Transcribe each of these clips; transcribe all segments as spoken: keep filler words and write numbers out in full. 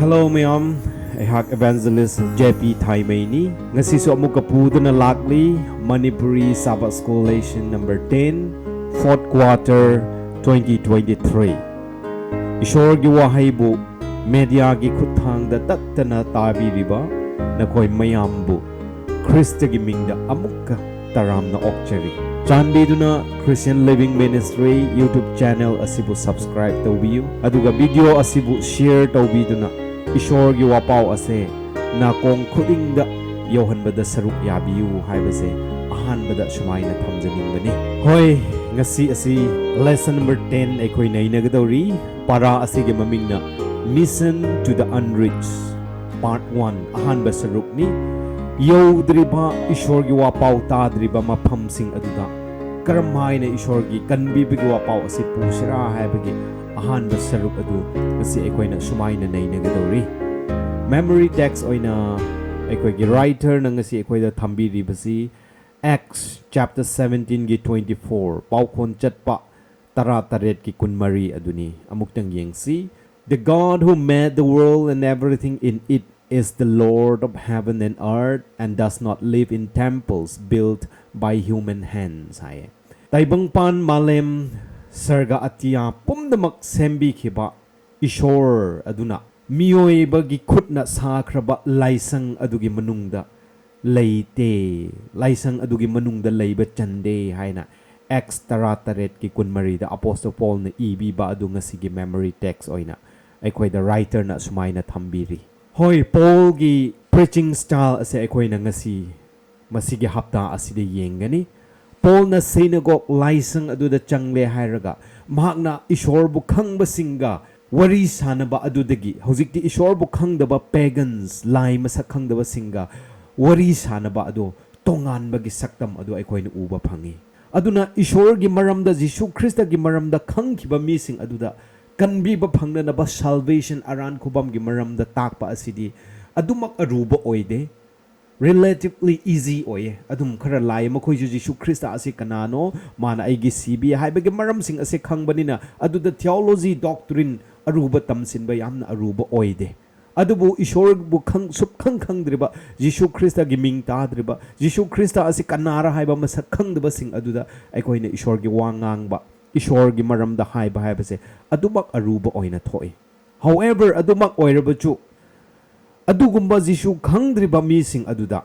Hello ꯃꯌꯥꯝ, ꯑꯩꯍꯥꯛ Evangelist J P ꯊꯥꯏꯃꯩꯅꯤ꯫ ꯉꯁꯤꯁꯨ ꯑꯃꯨꯛꯀ ꯄꯨꯗꯨꯅ ꯂꯥꯛꯂꯤ Manipuri Sabbath School Lesson number ten, fourth quarter, twenty twenty-three꯫ ꯏꯁꯣꯔꯒꯤ ꯋꯥꯍꯩꯕꯨ mediaꯒꯤ ꯈꯨꯠꯊꯥꯡꯗ ꯇꯠꯇꯅ ꯇꯥꯕꯤꯔꯤꯕ ꯅꯈꯣꯏ ꯃꯌꯥꯝꯕꯨ ꯈ꯭ꯔꯤꯁꯇꯒꯤ ꯃꯤꯡꯗ ꯑꯃꯨꯛꯀ ꯇꯔꯥꯝꯅ ꯑꯣꯛꯆꯔꯤ꯫ ꯆꯥꯟꯕꯤꯗꯨꯅ Christian Living Ministry YouTube channel ꯑꯁꯤꯕꯨ subscribe ꯇꯧꯕꯤꯌꯨ, ꯑꯗꯨꯒ video ꯑꯁꯤꯕꯨ share ꯇꯧꯕꯤꯗꯨꯅ ꯏꯁꯣꯔꯒꯤ ꯋꯥꯄꯥꯎ ꯑꯁꯦ ꯅꯥꯀꯣꯡ ꯈꯨꯗꯤꯡꯗ ꯌꯧꯍꯟꯕꯗ ꯁꯔꯨꯛ ꯌꯥꯕꯤꯌꯨ ꯍꯥꯏꯕꯁꯦ ꯑꯍꯥꯟꯕꯗ ꯁꯨꯃꯥꯏꯅ ꯊꯝꯖꯅꯤꯡꯕꯅꯤ꯫ ꯍꯣꯏ, ꯉꯁꯤ ꯑꯁꯤ lesson number ten ꯑꯩꯈꯣꯏ ꯅꯩꯅꯒꯗꯧꯔꯤ꯫ ꯄꯥꯔꯥ ꯑꯁꯤꯒꯤ ꯃꯃꯤꯡꯅ Mission to the Unreached, part one, ꯑꯍꯥꯟꯕ ꯁꯔꯨꯛꯅꯤ꯫ ꯌꯧꯗ꯭ꯔꯤꯕ, ꯏꯁꯣꯔꯒꯤ ꯋꯥꯄꯥꯎ ꯇꯥꯗ꯭ꯔꯤꯕ ꯃꯐꯝꯁꯤꯡ ꯑꯗꯨꯗ ꯀꯔꯝ ꯍꯥꯏꯅ ꯏꯁꯣꯔꯒꯤ ꯀꯟꯕꯤꯕꯒꯤ ꯋꯥꯄꯥꯎ ꯑꯁꯤ ꯄꯨꯁꯤꯔꯥ ꯍꯥꯏꯕꯒꯤ ꯑꯍꯥꯟꯕ ꯁꯔꯨꯛ ꯑꯗꯨ ꯉꯁꯤ ꯑꯩꯈꯣꯏꯅ ꯁꯨꯃꯥꯏꯅ ꯅꯩꯅꯒꯗꯧꯔꯤ꯫ Memory text ꯑꯣꯏꯅ ꯑꯩꯈꯣꯏꯒꯤ writerꯅ ꯉꯁꯤ ꯑꯩꯈꯣꯏꯗ ꯊꯝꯕꯤꯔꯤꯕꯁꯤ Acts chapter seventeenꯒꯤ twenty-four, ꯄꯥꯎꯈꯣꯟ ꯆꯠꯄ ꯇꯔꯥꯇꯔꯦꯠꯀꯤ ꯀꯨꯟꯃꯔꯤ ꯑꯗꯨꯅꯤ꯫ ꯑꯃꯨꯛꯇꯪ ꯌꯦꯡꯁꯤ꯫ "The God who made the world and everything in it is the Lord of heaven and earth and does not live in temples built by human hands" ꯍꯥꯏꯌꯦ꯫ ꯇꯥꯏꯕꯪꯄꯥꯟ, ꯃꯥꯂꯦꯝ, ꯁꯔꯒ ꯑꯇꯤꯌꯥ ꯄꯨꯝꯅꯃꯛ ꯁꯦꯝꯕꯤꯈꯤꯕ ꯏꯁꯣꯔ ꯑꯗꯨꯅ ꯃꯤꯑꯣꯏꯕꯒꯤ ꯈꯨꯠꯅ ꯁꯥꯈ꯭ꯔꯕ ꯂꯥꯏꯁꯪ ꯑꯗꯨꯒꯤ ꯃꯅꯨꯡꯗ ꯂꯩꯇꯦ, ꯂꯥꯏꯁꯪ ꯑꯗꯨꯒꯤ ꯃꯅꯨꯡꯗ ꯂꯩꯕ ꯆꯟꯗꯦ ꯍꯥꯏꯅ Acts ꯇꯔꯥꯇꯔꯦꯠꯀꯤ ꯀꯨꯟꯃꯔꯤꯗ Apostle Paulꯅ ꯏꯕꯤꯕ ꯑꯗꯨ ꯉꯁꯤꯒꯤ memory text ꯑꯣꯏꯅ ꯑꯩꯈꯣꯏꯗ writerꯅ ꯑꯁꯨꯃꯥꯏꯅ ꯊꯝꯕꯤꯔꯤ꯫ ꯍꯣꯏ, Paulꯒꯤ preaching style ꯑꯁꯦ ꯑꯩꯈꯣꯏꯅ ꯉꯁꯤ ꯃꯁꯤꯒꯤ ꯍꯞꯇꯥ ꯑꯁꯤꯗ ꯌꯦꯡꯒꯅꯤ꯫ ꯄꯣꯜꯅ synagogue, ꯂꯥꯏꯁꯪ ꯑꯗꯨꯗ ꯆꯪꯂꯦ ꯍꯥꯏꯔꯒ ꯃꯍꯥꯛꯅ ꯏꯁꯣꯔꯕꯨ ꯈꯪꯕꯁꯤꯡꯒ ꯋꯥꯔꯤ ꯁꯥꯅꯕ ꯑꯗꯨꯗꯒꯤ, ꯍꯧꯖꯤꯛꯇꯤ ꯏꯁꯣꯔꯕꯨ ꯈꯪꯗꯕ pagans, ꯂꯥꯏ ꯃꯁꯛ ꯈꯪꯗꯕꯁꯤꯡꯒ ꯋꯥꯔꯤ ꯁꯥꯅꯕ ꯑꯗꯨ ꯇꯣꯉꯥꯟꯕꯒꯤ ꯁꯛꯇꯝ ꯑꯗꯨ ꯑꯩꯈꯣꯏꯅ ꯎꯕ ꯐꯪꯉꯤ꯫ ꯑꯗꯨꯅ ꯏꯁꯣꯔꯒꯤ ꯃꯔꯝꯗ, ꯖꯤꯁꯨ ꯈ꯭ꯔꯤꯁꯇꯒꯤ ꯃꯔꯝꯗ ꯈꯪꯈꯤꯕ ꯃꯤꯁꯤꯡ ꯑꯗꯨꯗ ꯀꯟꯕꯤꯕ ꯐꯪꯅꯅꯕ salvation, ꯑꯔꯥꯟ ꯈꯨꯕꯝꯒꯤ ꯃꯔꯝꯗ ꯇꯥꯛꯄ ꯑꯁꯤꯗꯤ ꯑꯗꯨꯃꯛ ꯑꯔꯨꯕ ꯑꯣꯏꯗꯦ꯫ Relatively easy ꯑꯣꯏꯌꯦ꯫ ꯑꯗꯨꯝ ꯈꯔ ꯂꯥꯏ, ꯃꯈꯣꯏꯁꯨ ꯖꯤꯁꯨ ꯈ꯭ꯔꯤꯁꯇ ꯑꯁꯤ ꯀꯅꯥꯅꯣ, ꯃꯥꯅ ꯑꯩꯒꯤ ꯁꯤꯕꯤ ꯍꯥꯏꯕꯒꯤ ꯃꯔꯝꯁꯤꯡ ꯑꯁꯤ ꯈꯪꯕꯅꯤꯅ, ꯑꯗꯨꯗ theology, doctrine ꯑꯔꯨꯕ ꯇꯝꯁꯤꯟꯕ ꯌꯥꯝꯅ ꯑꯔꯨꯕ ꯑꯣꯏꯗꯦ꯫ ꯑꯗꯨꯕꯨ ꯏꯁꯣꯔꯕꯨ ꯈꯪ-, ꯁꯨꯞꯈꯪ ꯈꯪꯗ꯭ꯔꯤꯕ, ꯖꯤꯁꯨ ꯈ꯭ꯔꯤꯁꯇꯒꯤ ꯃꯤꯡ ꯇꯥꯗ꯭ꯔꯤꯕ, ꯖꯤꯁꯨ ꯈ꯭ꯔꯤꯁꯇ ꯑꯁꯤ ꯀꯅꯥꯔ ꯍꯥꯏꯕ ꯃꯁꯛ ꯈꯪꯗꯕꯁꯤꯡ ꯑꯗꯨꯗ ꯑꯩꯈꯣꯏꯅ ꯏꯁꯣꯔꯒꯤ ꯋꯥ ꯉꯥꯡꯕ, ꯏꯁꯣꯔꯒꯤ ꯃꯔꯝꯗ ꯍꯥꯏꯕ ꯍꯥꯏꯕꯁꯦ ꯑꯗꯨꯃꯛ ꯑꯔꯨꯕ ꯑꯣꯏꯅ ꯊꯣꯛꯏ꯫ However, ꯑꯗꯨꯃꯛ ꯑꯣꯏꯔꯕꯁꯨ, ꯑꯗꯨꯒꯨꯝꯕ ꯖꯤꯁꯨ ꯈꯪꯗ꯭ꯔꯤꯕ ꯃꯤꯁꯤꯡ ꯑꯗꯨꯗ,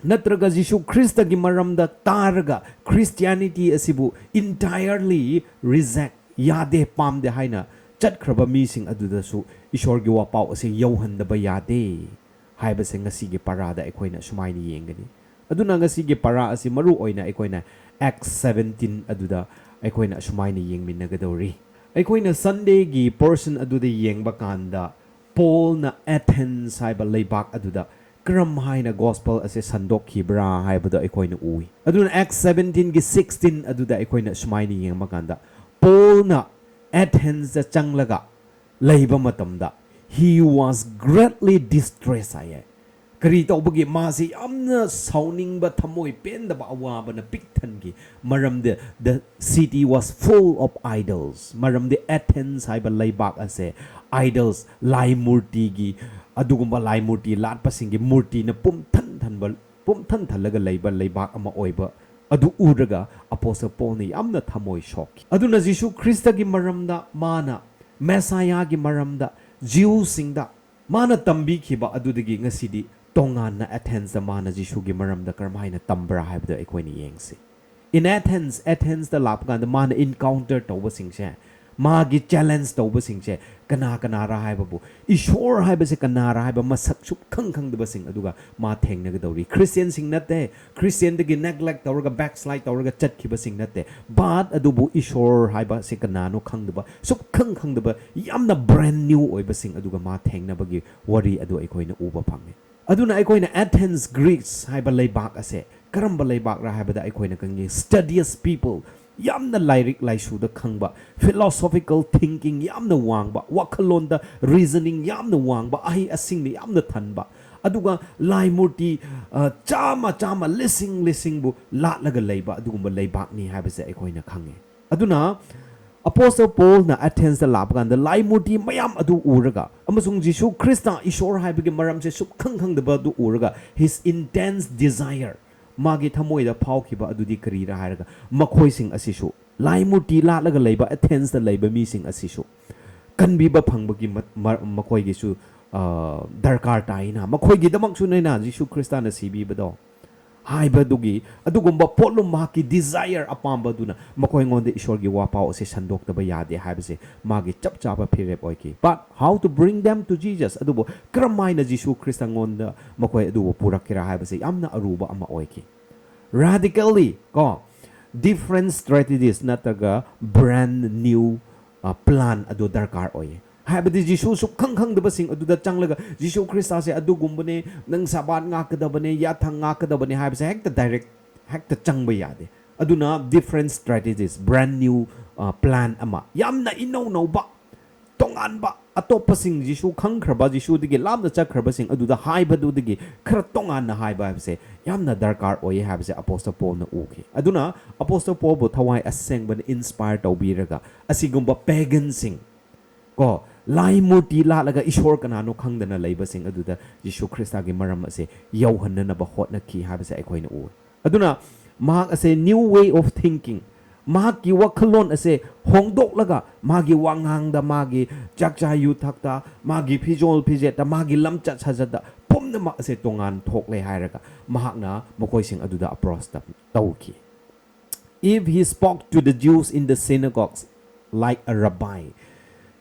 ꯅꯠꯇ꯭ꯔꯒ ꯖꯤꯁꯨ ꯈ꯭ꯔꯤꯁꯇꯒꯤ ꯃꯔꯝꯗ ꯇꯥꯔꯒ Christianity ꯑꯁꯤꯕꯨ entirely reject, ꯌꯥꯗꯦ, ꯄꯥꯝꯗꯦ ꯍꯥꯏꯅ ꯆꯠꯈ꯭ꯔꯕ ꯃꯤꯁꯤꯡ ꯑꯗꯨꯗꯁꯨ ꯏꯁꯣꯔꯒꯤ ꯋꯥꯄꯥꯎ ꯑꯁꯤ ꯌꯧꯍꯟꯗꯕ ꯌꯥꯗꯦ ꯍꯥꯏꯕꯁꯦ ꯉꯁꯤꯒꯤ ꯄꯔꯥꯗ ꯑꯩꯈꯣꯏꯅ ꯑꯁꯨꯃꯥꯏꯅ ꯌꯦꯡꯒꯅꯤ꯫ ꯑꯗꯨꯅ ꯉꯁꯤꯒꯤ ꯄꯔꯥ ꯑꯁꯤ ꯃꯔꯨ ꯑꯣꯏꯅ ꯑꯩꯈꯣꯏꯅ Acts seventeen ꯑꯗꯨꯗ ꯑꯩꯈꯣꯏꯅ ꯑꯁꯨꯃꯥꯏꯅ ꯌꯦꯡꯃꯤꯟꯅꯒꯗꯧꯔꯤ꯫ ꯑꯩꯈꯣꯏꯅ Sundayꯒꯤ portion ꯑꯗꯨꯗ ꯌꯦꯡꯕ ꯀꯥꯟꯗ, ꯄꯣꯜꯅ Athens ꯍꯥꯏꯕ ꯂꯩꯕꯥꯛ ꯑꯗꯨꯗ ꯀꯔꯝ ꯍꯥꯏꯅ gospel ꯑꯁꯦ ꯁꯟꯗꯣꯛꯈꯤꯕ꯭ꯔꯥ ꯍꯥꯏꯕꯗꯣ ꯑꯩꯈꯣꯏꯅ ꯎꯏ꯫ ꯑꯗꯨꯅ Acts seventeenꯒꯤ sixteen ꯑꯗꯨꯗ ꯑꯩꯈꯣꯏꯅ ꯁꯨꯃꯥꯏꯅ ꯌꯦꯡꯕ ꯀꯥꯟꯗ, ꯄꯣꯜꯅ Athensꯇ ꯆꯪꯂꯒ ꯂꯩꯕ ꯃꯇꯝꯗ, he was greatly distressed ꯍꯥꯏꯌꯦ꯫ ꯀꯔꯤ ꯇꯧꯕꯒꯤ? ꯃꯥꯁꯤ ꯌꯥꯝꯅ ꯁꯥꯎꯅꯤꯡꯕ, ꯊꯃꯣꯏ ꯄꯦꯟꯗꯕ, ꯑꯋꯥꯕꯅ ꯄꯤꯛ ꯊꯟꯈꯤ꯫ ꯃꯔꯝꯗꯤ the city was full of idols꯫ ꯃꯔꯝꯗꯤ Athens ꯍꯥꯏꯕ ꯂꯩꯕꯥꯛ ꯑꯁꯦ idols, ꯂꯥꯏ ꯃꯨꯔꯇꯤꯒꯤ, ꯑꯗꯨꯒꯨꯝꯕ ꯂꯥꯏ ꯃꯨꯔꯇꯤ ꯂꯥꯠꯄꯁꯤꯡꯒꯤ ꯃꯨꯔꯇꯤꯅ ꯄꯨꯝꯊꯟ ꯊꯟꯕ, ꯄꯨꯝꯊꯟ ꯊꯜꯂꯒ ꯂꯩꯕ ꯂꯩꯕꯥꯛ ꯑꯃ ꯑꯣꯏꯕ ꯑꯗꯨ ꯎꯔꯒ Apostle ꯄꯣꯜꯅ ꯌꯥꯝꯅ ꯊꯃꯣꯏ ꯁꯣꯛꯈꯤ꯫ ꯑꯗꯨꯅ ꯖꯤꯁꯨ ꯈ꯭ꯔꯤꯁꯇꯒꯤ ꯃꯔꯝꯗ, ꯃꯥꯅ ꯃꯦꯁꯥꯌꯥꯒꯤ ꯃꯔꯝꯗ, ꯖꯤꯎꯁꯤꯡꯗ ꯃꯥꯅ ꯇꯝꯕꯤꯈꯤꯕ ꯑꯗꯨꯗꯒꯤ ꯉꯁꯤꯗꯤ ꯇꯣꯉꯥꯟꯅ Athensꯇ ꯃꯥꯅ ꯖꯤꯁꯨꯒꯤ ꯃꯔꯝꯗ ꯀꯔꯝꯍꯥꯏꯅ ꯇꯝꯕ꯭ꯔꯥ ꯍꯥꯏꯕꯗꯣ ꯑꯩꯈꯣꯏꯅ ꯌꯦꯡꯁꯤ꯫ In Athens, Athensꯇ ꯂꯥꯛꯄ ꯀꯥꯟꯗ ꯃꯥꯅ encounter ꯇꯧꯕꯁꯤꯡꯁꯦ, ꯃꯥꯒꯤ challenge ꯇꯧꯕꯁꯤꯡꯁꯦ ꯀꯅꯥ ꯀꯅꯥꯔꯥ ꯍꯥꯏꯕꯕꯨ, ꯏꯁꯣꯔ ꯍꯥꯏꯕꯁꯦ ꯀꯅꯥꯔꯥ ꯍꯥꯏꯕ ꯃꯁꯛ ꯁꯨꯞꯈꯪ ꯈꯪꯗꯕꯁꯤꯡ ꯑꯗꯨꯒ ꯃꯥ ꯊꯦꯡꯅꯒꯗꯧꯔꯤ꯫ Christianꯁꯤꯡ ꯅꯠꯇꯦ, Christianꯗꯒꯤ neglect ꯇꯧꯔꯒ, backslide ꯇꯧꯔꯒ ꯆꯠꯈꯤꯕꯁꯤꯡ ꯅꯠꯇꯦ, but ꯑꯗꯨꯕꯨ ꯏꯁꯣꯔ ꯍꯥꯏꯕꯁꯦ ꯀꯅꯥꯅꯣ ꯈꯪꯗꯕ, ꯁꯨꯞꯈꯪ ꯈꯪꯗꯕ, ꯌꯥꯝꯅ brand new ꯑꯣꯏꯕꯁꯤꯡ ꯑꯗꯨꯒ ꯃꯥ ꯊꯦꯡꯅꯕꯒꯤ ꯋꯥꯔꯤ ꯑꯗꯨ ꯑꯩꯈꯣꯏꯅ ꯎꯕ ꯐꯪꯉꯤ꯫ ꯑꯗꯨꯅ ꯑꯩꯈꯣꯏꯅ Athens, Greece ꯍꯥꯏꯕ ꯂꯩꯕꯥꯛ ꯑꯁꯦ ꯀꯔꯝꯕ ꯂꯩꯕꯥꯛꯔ ꯍꯥꯏꯕꯗ, ꯑꯩꯈꯣꯏꯅ ꯈꯪꯉꯤ, studious people, ꯌꯥꯝꯅ ꯂꯥꯏꯔꯤꯛ ꯂꯥꯏꯁꯨꯗ ꯈꯪꯕ, philosophical thinking ꯌꯥꯝꯅ ꯋꯥꯡꯕ, ꯋꯥꯈꯜꯂꯣꯟꯗ reasoning ꯌꯥꯝꯅ ꯋꯥꯡꯕ, ꯑꯍꯩ ꯑꯁꯤꯡꯅ ꯌꯥꯝꯅ ꯊꯟꯕ, ꯑꯗꯨꯒ ꯂꯥꯏ ꯃꯨꯔꯇꯤ, ꯑ, ꯆꯥꯝꯃ ꯆꯥꯝꯃ, ꯂꯤꯁꯤꯡ ꯂꯤꯁꯤꯡꯕꯨ ꯂꯥꯠꯂꯒ ꯂꯩꯕ ꯑꯗꯨꯒꯨꯝꯕ ꯂꯩꯕꯥꯛꯅꯤ ꯍꯥꯏꯕꯁꯦ ꯑꯩꯈꯣꯏꯅ ꯈꯪꯉꯤ꯫ ꯑꯗꯨꯅ Apostle Paulꯅ Athensꯇ ꯂꯥꯛꯄ ꯀꯥꯟꯗ ꯂꯥꯏ ꯃꯨꯔꯇꯤ ꯃꯌꯥꯝ ꯑꯗꯨ ꯎꯔꯒ ꯑꯃꯁꯨꯡ ꯖꯤꯁꯨ ꯈ꯭ꯔꯤꯁꯇ ꯏꯁꯣꯔ ꯍꯥꯏꯕꯒꯤ ꯃꯔꯝꯁꯦ ꯁꯨꯛꯈꯪ ꯈꯪꯗꯕ ꯑꯗꯨ ꯎꯔꯒ, his intense desire, ꯃꯥꯒꯤ ꯊꯃꯣꯏꯗ ꯐꯥꯎꯈꯤꯕ ꯑꯗꯨꯗꯤ ꯀꯔꯤꯔꯥ ꯍꯥꯏꯔꯒ, ꯃꯈꯣꯏꯁꯤꯡ ꯑꯁꯤꯁꯨ, ꯂꯥꯏ ꯃꯨꯔꯇꯤ ꯂꯥꯠꯂꯒ ꯂꯩꯕ Athensꯇ ꯂꯩꯕ ꯃꯤꯁꯤꯡ ꯑꯁꯤꯁꯨ ꯀꯟꯕꯤꯕ ꯐꯪꯕꯒꯤ ꯃ- ꯃ- ꯃꯈꯣꯏꯒꯤꯁꯨ ꯑ, ꯗꯔꯀꯥꯔ ꯇꯥꯏꯅ, ꯃꯈꯣꯏꯒꯤꯗꯃꯛꯁꯨꯅꯦꯅ ꯖꯤꯁꯨ ꯈ꯭ꯔꯤꯁꯇꯅ ꯁꯤꯕꯤꯕꯗꯣ ꯍꯥꯏꯕꯗꯨꯒꯤ, ꯑꯗꯨꯒꯨꯝꯕ ꯄꯣꯠꯂꯨꯝ, ꯃꯍꯥꯛꯀꯤ desire, ꯑꯄꯥꯝꯕꯗꯨꯅ ꯃꯈꯣꯏꯉꯣꯟꯗ ꯏꯁꯣꯔꯒꯤ ꯋꯥꯄꯥꯎ ꯑꯁꯤ ꯁꯟꯗꯣꯛꯇꯕ ꯌꯥꯗꯦ ꯍꯥꯏꯕꯁꯦ ꯃꯥꯒꯤ ꯆꯞ ꯆꯥꯕ ꯐꯤꯔꯦꯞ ꯑꯣꯏꯈꯤ꯫ But how to bring them to Jesus? ꯑꯗꯨꯕꯨ ꯀꯔꯝ ꯍꯥꯏꯅ ꯖꯤꯁꯨ ꯈ꯭ꯔꯤꯁꯇꯉꯣꯟꯗ ꯃꯈꯣꯏ ꯑꯗꯨꯕꯨ ꯄꯨꯔꯛꯀꯦꯔꯥ ꯍꯥꯏꯕꯁꯦ ꯌꯥꯝꯅ ꯑꯔꯨꯕ ꯑꯃ ꯑꯣꯏꯈꯤ꯫ Radically ꯀꯣ, different strategies ꯅꯠꯇ꯭ꯔꯒ brand new, ꯑ, plan ꯑꯗꯨ ꯗꯔꯀꯥꯔ ꯑꯣꯏꯌꯦ꯫ ꯍꯥꯏꯕꯗꯤ ꯖꯤꯁꯨ ꯁꯨꯛꯈꯪ ꯈꯪꯗꯕꯁꯤꯡ ꯑꯗꯨꯗ ꯆꯪꯂꯒ, "ꯖꯤꯁꯨ ꯈ꯭ꯔꯤꯁꯇꯁꯦ ꯑꯗꯨꯒꯨꯝꯕꯅꯦ, ꯅꯪ ꯁꯥꯕꯥꯠ ꯉꯥꯛꯀꯗꯕꯅꯦ, ꯌꯥꯊꯪ ꯉꯥꯛꯀꯗꯕꯅꯦ" ꯍꯥꯏꯕꯁꯦ ꯍꯦꯛꯇ direct, ꯍꯦꯛꯇ ꯆꯪꯕ ꯌꯥꯗꯦ꯫ ꯑꯗꯨꯅ different strategies, brand new, ꯑ, plan ꯑꯃ, ꯌꯥꯝꯅ ꯏꯅꯧ ꯅꯧꯕ, ꯇꯣꯉꯥꯟꯕ, ꯑꯇꯣꯞꯄꯁꯤꯡ, ꯖꯤꯁꯨ ꯈꯪꯈ꯭ꯔꯕ, ꯖꯤꯁꯨꯗꯒꯤ ꯂꯥꯞꯅ ꯆꯠꯈ꯭ꯔꯕꯁꯤꯡ ꯑꯗꯨꯗ ꯍꯥꯏꯕꯗꯨꯗꯒꯤ ꯈꯔ ꯇꯣꯉꯥꯟꯅ ꯍꯥꯏꯕ ꯍꯥꯏꯕꯁꯦ ꯌꯥꯝꯅ ꯗꯔꯀꯥꯔ ꯑꯣꯏꯌꯦ ꯍꯥꯏꯕꯁꯦ ꯑꯄꯣꯁꯇꯜ ꯄꯣꯜꯅ ꯎꯈꯤ꯫ ꯑꯗꯨꯅ ꯑꯄꯣꯁꯇꯜ ꯄꯣꯜꯕꯨ ꯊꯋꯥꯏ ꯑꯁꯦꯡꯕꯅ inspire ꯇꯧꯕꯤꯔꯒ, ꯑꯁꯤꯒꯨꯝꯕ paganꯁꯤꯡ ꯀꯣ, ꯂꯥꯏ ꯃꯨꯔꯇꯤ ꯂꯥꯠꯂꯒ ꯏꯁꯣꯔ ꯀꯅꯥꯅꯣ ꯈꯪꯗꯅ ꯂꯩꯕꯁꯤꯡ ꯑꯗꯨꯗ ꯖꯤꯁꯨ ꯈ꯭ꯔꯤꯁꯇꯒꯤ ꯃꯔꯝ ꯑꯁꯦ ꯌꯧꯍꯟꯅꯅꯕ ꯍꯣꯠꯅꯈꯤ ꯍꯥꯏꯕꯁꯦ ꯑꯩꯈꯣꯏꯅ ꯎꯏ꯫ ꯑꯗꯨꯅ ꯃꯍꯥꯛ ꯑꯁꯦ new way of thinking, ꯃꯍꯥꯛꯀꯤ ꯋꯥꯈꯜꯂꯣꯟ ꯑꯁꯦ ꯍꯣꯡꯗꯣꯛꯂꯒ, ꯃꯥꯒꯤ ꯋꯥꯉꯥꯡꯗ, ꯃꯥꯒꯤ ꯆꯥꯛꯆꯥ ꯌꯨꯊꯛꯇ, ꯃꯥꯒꯤ ꯐꯤꯖꯣꯜ ꯐꯤꯖꯦꯠꯇ, ꯃꯥꯒꯤ ꯂꯝꯆꯠ ꯁꯥꯖꯠꯇ, ꯄꯨꯝꯅꯃꯛ ꯑꯁꯦ ꯇꯣꯉꯥꯟ ꯊꯣꯛꯂꯦ ꯍꯥꯏꯔꯒ ꯃꯍꯥꯛꯅ ꯃꯈꯣꯏꯁꯤꯡ ꯑꯗꯨꯗ approach ꯇꯧꯈꯤ꯫ If he spoke to the Jews in the synagogues like a rabbi,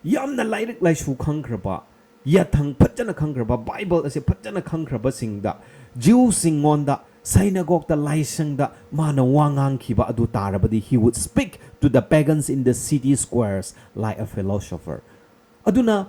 ꯌꯥꯝꯅ ꯂꯥꯏꯔꯤꯛ ꯂꯥꯏꯁꯨ ꯈꯪꯈ꯭ꯔꯕ, ꯌꯥꯊꯪ ꯐꯖꯅ ꯈꯪꯈ꯭ꯔꯕ, ꯕꯥꯏꯕꯜ ꯑꯁꯦ ꯐꯖꯅ ꯈꯪꯈ꯭ꯔꯕꯁꯤꯡꯗ, ꯖ꯭ꯌꯨꯁꯤꯡꯉꯣꯟꯗ, ꯁꯥꯏꯅꯒꯣꯛꯇ, ꯂꯥꯏꯁꯪꯗ ꯃꯥꯅ ꯋꯥ ꯉꯥꯡꯈꯤꯕ ꯑꯗꯨ ꯇꯥꯔꯕꯗꯤ, he would speak to the pagans in the city squares like a philosopher. ꯑꯗꯨꯅ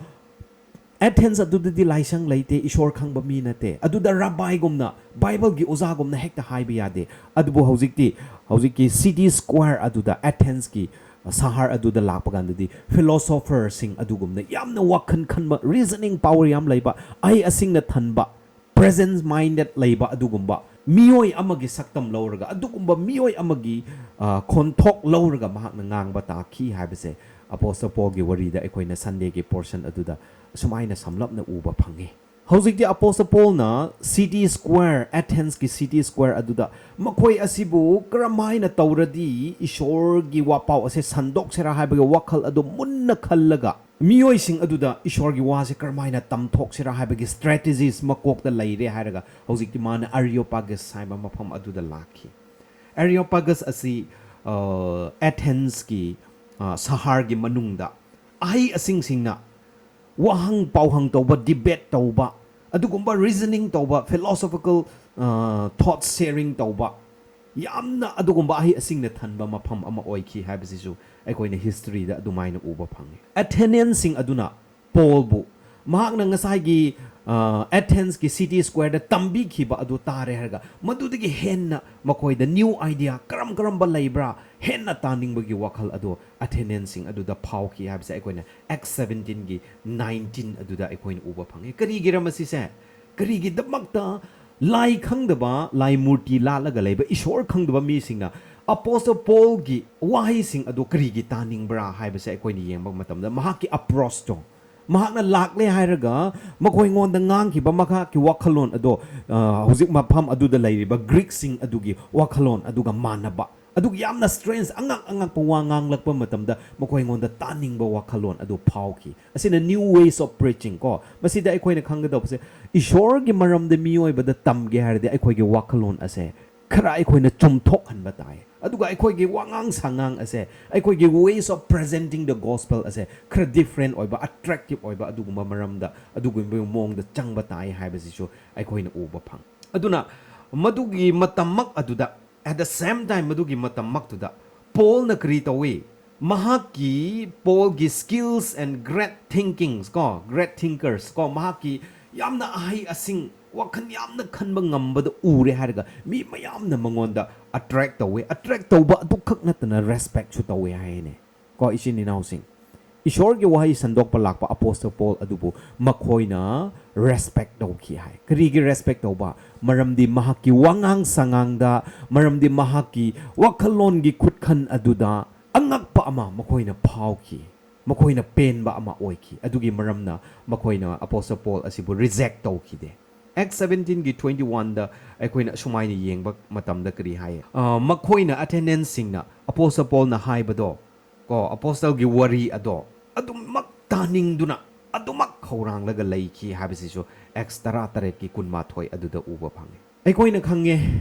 Athens ꯑꯗꯨꯗꯗꯤ ꯂꯥꯏꯁꯪ ꯂꯩꯇꯦ, ꯏꯁꯣꯔ ꯈꯪꯕ ꯃꯤ ꯅꯠꯇꯦ꯫ ꯑꯗꯨꯗ ꯔꯕꯥꯏꯒꯨꯝꯅ, ꯕꯥꯏꯕꯜꯒꯤ ꯑꯣꯖꯥꯒꯨꯝꯅ ꯍꯦꯛꯇ ꯍꯥꯏꯕ ꯌꯥꯗꯦ꯫ ꯑꯗꯨꯕꯨ ꯍꯧꯖꯤꯛꯇꯤ, ꯍꯧꯖꯤꯛꯀꯤ city square ꯑꯗꯨꯗ, Athensꯀꯤ ꯁꯍꯔ ꯑꯗꯨꯗ ꯂꯥꯛꯄ ꯀꯥꯟꯗꯗꯤ, philosopherꯁꯤꯡ ꯑꯗꯨꯒꯨꯝꯅ ꯌꯥꯝꯅ ꯋꯥꯈꯜ ꯈꯟꯕ, reasoning power ꯌꯥꯝ ꯂꯩꯕ, ꯑꯍꯩ ꯑꯁꯤꯡꯅ ꯊꯟꯕ, present minded ꯂꯩꯕ ꯑꯗꯨꯒꯨꯝꯕ ꯃꯤꯑꯣꯏ ꯑꯃꯒꯤ ꯁꯛꯇꯝ ꯂꯧꯔꯒ, ꯑꯗꯨꯒꯨꯝꯕ ꯃꯤꯑꯣꯏ ꯑꯃꯒꯤ, ꯑ, ꯈꯣꯟꯊꯣꯛ ꯂꯧꯔꯒ ꯃꯍꯥꯛꯅ ꯉꯥꯡꯕ ꯇꯥꯈꯤ ꯍꯥꯏꯕꯁꯦ ꯑꯄꯣꯁꯇꯣꯜ ꯄꯣꯜꯒꯤ ꯋꯥꯔꯤꯗ ꯑꯩꯈꯣꯏꯅ ꯁꯟꯗꯦꯒꯤ ꯄꯣꯔꯁꯟ ꯑꯗꯨꯗ ꯁꯨꯃꯥꯏꯅ ꯁꯝꯂꯞꯅ ꯎꯕ ꯐꯪꯉꯤ꯫ ꯍꯧꯖꯤꯛꯇꯤ ꯑꯄꯣꯁꯇꯣꯜ ꯄꯣꯜꯅ ꯁꯤꯇꯤ ꯁ꯭ꯀ꯭ꯋꯦꯔ, ꯑꯦꯊꯦꯟꯁꯀꯤ ꯁꯤꯇꯤ ꯁ꯭ꯀ꯭ꯋꯦꯔ ꯑꯗꯨꯗ ꯃꯈꯣꯏ ꯑꯁꯤꯕꯨ ꯀꯔꯝꯍꯥꯏꯅ ꯇꯧꯔꯗꯤ ꯏꯁꯣꯔꯒꯤ ꯋꯥꯄꯥꯎ ꯑꯁꯦ ꯁꯟꯗꯣꯛꯁꯤꯔꯥ ꯍꯥꯏꯕꯒꯤ ꯋꯥꯈꯜ ꯑꯗꯨ ꯃꯨꯟꯅ ꯈꯜꯂꯒ, ꯃꯤꯑꯣꯏꯁꯤꯡ ꯑꯗꯨꯗ ꯏꯁꯣꯔꯒꯤ ꯋꯥꯁꯦ ꯀꯔꯝꯍꯥꯏꯅ ꯇꯝꯊꯣꯛꯁꯤꯔꯥ ꯍꯥꯏꯕꯒꯤ ꯁ꯭ꯇ꯭ꯔꯦꯇꯦꯖꯤꯁ ꯃꯀꯣꯛꯇ ꯂꯩꯔꯦ ꯍꯥꯏꯔꯒ, ꯍꯧꯖꯤꯛꯇꯤ ꯃꯥꯅ ꯑꯔꯤꯌꯣꯄꯥꯒꯁ ꯍꯥꯏꯕ ꯃꯐꯝ ꯑꯗꯨꯗ ꯂꯥꯛꯈꯤ꯫ ꯑꯔꯤꯌꯣꯄꯥꯒꯁ ꯑꯁꯤ, ꯑ, ꯑꯦꯊꯦꯟꯁꯀꯤ, ꯑ, ꯁꯍꯔꯒꯤ ꯃꯅꯨꯡꯗ ꯑꯍꯩ ꯑꯁꯤꯡꯁꯤꯡꯅ ꯋꯥꯍꯪ ꯄꯥꯎꯍꯪ ꯇꯧꯕ, ꯗꯤꯕꯦꯠ ꯇꯧꯕ, ꯑꯗꯨꯒꯨꯝꯕ ꯔꯤꯖꯅꯤꯡ ꯇꯧꯕ, ꯐꯤꯂꯣꯁꯣꯐꯤꯀꯦꯜ, ꯑ, ꯊꯣꯠ ꯁꯦꯌꯔꯤꯡ ꯇꯧꯕ, ꯌꯥꯝꯅ ꯑꯗꯨꯒꯨꯝꯕ ꯑꯍꯩ ꯑꯁꯤꯡꯅ ꯊꯟꯕ ꯃꯐꯝ ꯑꯃ ꯑꯣꯏꯈꯤ ꯍꯥꯏꯕꯁꯤꯁꯨ ꯑꯩꯈꯣꯏꯅ ꯍꯤꯁꯇ꯭ꯔꯤꯗ ꯑꯗꯨꯃꯥꯏꯅ ꯎꯕ ꯐꯪꯉꯤ꯫ ꯑꯦꯊꯦꯅꯤꯌꯟꯁꯤꯡ ꯑꯗꯨꯅ ꯄꯣꯜꯕꯨ ꯃꯍꯥꯛꯅ ꯉꯁꯥꯏꯒꯤ, ꯑ, ꯑꯦꯊꯦꯟꯁꯀꯤ ꯁꯤꯇꯤ ꯁ꯭ꯀ꯭ꯋꯦꯔꯗ ꯇꯝꯕꯤꯈꯤꯕ ꯑꯗꯨ ꯇꯥꯔꯦ ꯍꯥꯏꯔꯒ, ꯃꯗꯨꯗꯒꯤ ꯍꯦꯟꯅ ꯃꯈꯣꯏꯗ ꯅ꯭ꯌꯨ ꯑꯥꯏꯗꯤꯌꯥ ꯀꯔꯝ ꯀꯔꯝꯕ ꯂꯩꯕ꯭ꯔꯥ, ꯍꯦꯟꯅ ꯇꯥꯅꯤꯡꯕꯒꯤ ꯋꯥꯈꯜ ꯑꯗꯨ ꯑꯦꯊꯦꯅꯤꯌꯟꯁꯤꯡ ꯑꯗꯨꯗ ꯐꯥꯎꯈꯤ ꯍꯥꯏꯕꯁꯦ ꯑꯩꯈꯣꯏꯅ ꯑꯦꯛꯁ ꯁꯕꯦꯟꯇꯤꯟꯒꯤ ꯅꯥꯏꯟꯇꯤꯟ ꯑꯗꯨꯗ ꯑꯩꯈꯣꯏꯅ ꯎꯕ ꯐꯪꯉꯤ꯫ ꯀꯔꯤꯒꯤꯔ ꯃꯁꯤꯁꯦ? ꯀꯔꯤꯒꯤꯗꯃꯛꯇ ꯂꯥꯏ ꯈꯪꯗꯕ, ꯂꯥꯏ ꯃꯨꯔꯇꯤ ꯂꯥꯠꯂꯒ ꯂꯩꯕ ꯏꯁꯣꯔ ꯈꯪꯗꯕ ꯃꯤꯁꯤꯡꯅ ꯑꯄꯣꯁꯇꯣꯜ ꯄꯣꯜꯒꯤ ꯋꯥꯍꯩꯁꯤꯡ ꯑꯗꯨ ꯀꯔꯤꯒꯤ ꯇꯥꯅꯤꯡꯕ꯭ꯔꯥ ꯍꯥꯏꯕꯁꯦ ꯑꯩꯈꯣꯏꯅ ꯌꯦꯡꯕ ꯃꯇꯝꯗ, ꯃꯍꯥꯛꯀꯤ ꯑꯦꯄ꯭ꯔꯣꯆꯇꯣ, ꯃꯍꯥꯛꯅ ꯂꯥꯛꯂꯦ ꯍꯥꯏꯔꯒ ꯃꯈꯣꯏꯉꯣꯟꯗ ꯉꯥꯡꯈꯤꯕ ꯃꯍꯥꯛꯀꯤ ꯋꯥꯈꯜꯂꯣꯟ ꯑꯗꯣ, ꯑ, ꯍꯧꯖꯤꯛ ꯃꯐꯝ ꯑꯗꯨꯗ ꯂꯩꯔꯤꯕ ꯒ꯭ꯔꯤꯛꯁꯤꯡ ꯑꯗꯨꯒꯤ ꯋꯥꯈꯜꯂꯣꯟ ꯑꯗꯨꯒ ꯃꯥꯟꯅꯕ, ꯑꯗꯨꯒ ꯌꯥꯝꯅ ꯁ꯭ꯇ꯭ꯔꯦꯟꯖ, ꯑꯉꯛ ꯑꯉꯛꯄ ꯋꯥ ꯉꯥꯡꯂꯛꯄ ꯃꯇꯝꯗ ꯃꯈꯣꯏꯉꯣꯟꯗ ꯇꯥꯅꯤꯡꯕ ꯋꯥꯈꯜꯂꯣꯟ ꯑꯗꯨ ꯐꯥꯎꯈꯤ꯫ ꯑꯁꯤꯅ new ways of preaching ꯀꯣ꯫ ꯃꯁꯤꯗ ꯑꯩꯈꯣꯏꯅ ꯈꯪꯒꯗꯧꯕꯁꯦ, ꯏꯁꯣꯔꯒꯤ ꯃꯔꯝꯗ ꯃꯤꯑꯣꯏꯕꯗ ꯇꯝꯒꯦ ꯍꯥꯏꯔꯗꯤ ꯑꯩꯈꯣꯏꯒꯤ ꯋꯥꯈꯜꯂꯣꯟ ꯑꯁꯦ ꯈꯔ ꯑꯩꯈꯣꯏꯅ ꯆꯨꯝꯊꯣꯛꯍꯟꯕ ꯇꯥꯏ꯫ ꯑꯗꯨꯒ ꯑꯩꯈꯣꯏꯒꯤ ꯋꯥꯉꯥꯡ ꯁꯉꯥꯡ ꯑꯁꯦ, ꯑꯩꯈꯣꯏꯒꯤ ways of presenting the gospel ꯑꯁꯦ ꯈꯔ ꯗꯤꯐ꯭ꯔꯦꯟ ꯑꯣꯏꯕ, ꯑꯦꯇ꯭ꯔꯦꯛꯇꯤꯞ ꯑꯣꯏꯕ, ꯑꯗꯨꯒꯨꯝꯕ ꯃꯔꯝꯗ, ꯑꯗꯨꯒꯨꯝꯕ ꯃꯑꯣꯡꯗ ꯆꯪꯕ ꯇꯥꯏ ꯍꯥꯏꯕꯁꯤꯁꯨ ꯑꯩꯈꯣꯏꯅ ꯎꯕ ꯐꯪ꯫ ꯑꯗꯨꯅ ꯃꯗꯨꯒꯤ ꯃꯇꯝꯃꯛ ꯑꯗꯨꯗ, at the same time, ꯃꯗꯨꯒꯤ ꯃꯇꯝꯃꯛꯇꯨꯗ ꯄꯣꯜꯅ ꯀꯔꯤ ꯇꯧꯏ? ꯃꯍꯥꯛꯀꯤ, ꯄꯣꯜꯒꯤ skills and great thinkings ꯀꯣ, great thinkers ꯀꯣ, ꯃꯍꯥꯛꯀꯤ ꯌꯥꯝꯅ ꯑꯍꯩ ꯑꯁꯤꯡ, ꯋꯥꯈꯜ ꯌꯥꯝꯅ ꯈꯟꯕ ꯉꯝꯕꯗ ꯎꯔꯦ ꯍꯥꯏꯔꯒ ꯃꯤ ꯃꯌꯥꯝꯅ ꯃꯉꯣꯟꯗ ꯑꯦꯇ꯭ꯔꯦꯛ ꯇꯧꯋꯦ꯫ ꯑꯦꯇ꯭ꯔꯦꯛ ꯇꯧꯕ ꯑꯗꯨꯈꯛ ꯅꯠꯇꯅ ꯔꯦꯁꯄꯦꯛꯁꯨ ꯇꯧꯋꯦ ꯍꯥꯏꯅꯦ ꯀꯣ, ꯏꯆꯤꯟ ꯏꯅꯥꯎꯁꯤꯡ꯫ ꯏꯁꯣꯔꯒꯤ ꯋꯥꯍꯩ ꯁꯟꯗꯣꯛꯄ ꯂꯥꯛꯄ ꯑꯄꯣꯁꯇꯜ ꯄꯣꯜ ꯑꯗꯨꯕꯨ ꯃꯈꯣꯏꯅ ꯔꯦꯁꯄꯦꯛ ꯇꯧꯈꯤ ꯍꯥꯏ꯫ ꯀꯔꯤꯒꯤ ꯔꯦꯁꯄꯦꯛ ꯇꯧꯕ? ꯃꯔꯝꯗꯤ ꯃꯍꯥꯛꯀꯤ ꯋꯥꯉꯥꯡ ꯁꯉꯥꯡꯗ, ꯃꯔꯝꯗꯤ ꯃꯍꯥꯛꯀꯤ ꯋꯥꯈꯜꯂꯣꯟꯒꯤ ꯈꯨꯠꯈꯟ ꯑꯗꯨꯗ ꯑꯉꯛꯄ ꯑꯃ ꯃꯈꯣꯏꯅ ꯐꯥꯎꯈꯤ, ꯃꯈꯣꯏꯅ ꯄꯦꯟꯕ ꯑꯃ ꯑꯣꯏꯈꯤ꯫ ꯑꯗꯨꯒꯤ ꯃꯔꯝꯅ ꯃꯈꯣꯏꯅ ꯑꯄꯣꯁꯇꯜ ꯄꯣꯜ ꯑꯁꯤꯕꯨ ꯔꯤꯖꯦꯛ ꯇꯧꯈꯤꯗꯦ꯫ ꯑꯦꯛ ꯁꯕꯦꯟꯇꯤꯟꯒꯤ ꯇ꯭ꯋꯦꯟꯇꯤ ꯋꯥꯟꯗ ꯑꯩꯈꯣꯏꯅ ꯑꯁꯨꯃꯥꯏꯅ ꯌꯦꯡꯕ ꯃꯇꯝꯗ ꯀꯔꯤ ꯍꯥꯏ? ꯑ, ꯃꯈꯣꯏꯅ, ꯑꯊꯦꯅꯤꯌꯟꯁꯁꯤꯡꯅ ꯑꯄꯣꯁꯇꯜ ꯄꯣꯜꯅ ꯍꯥꯏꯕꯗꯣ, ꯀꯣ, ꯑꯄꯣꯁꯇꯜꯒꯤ ꯋꯥꯔꯤ ꯑꯗꯣ ꯑꯗꯨꯃꯛ ꯇꯥꯅꯤꯡꯗꯨꯅ ꯑꯗꯨꯃꯛ ꯈꯧꯔꯥꯡꯂꯒ ꯂꯩꯈꯤ ꯍꯥꯏꯕꯁꯤꯁꯨ ꯑꯦꯛꯁ ꯇꯔꯥꯇꯔꯦꯠꯀꯤ ꯀꯨꯟꯃꯥꯊꯣꯏ ꯑꯗꯨꯗ ꯎꯕ ꯐꯪꯉꯤ꯫ ꯑꯩꯈꯣꯏꯅ ꯈꯪꯉꯦ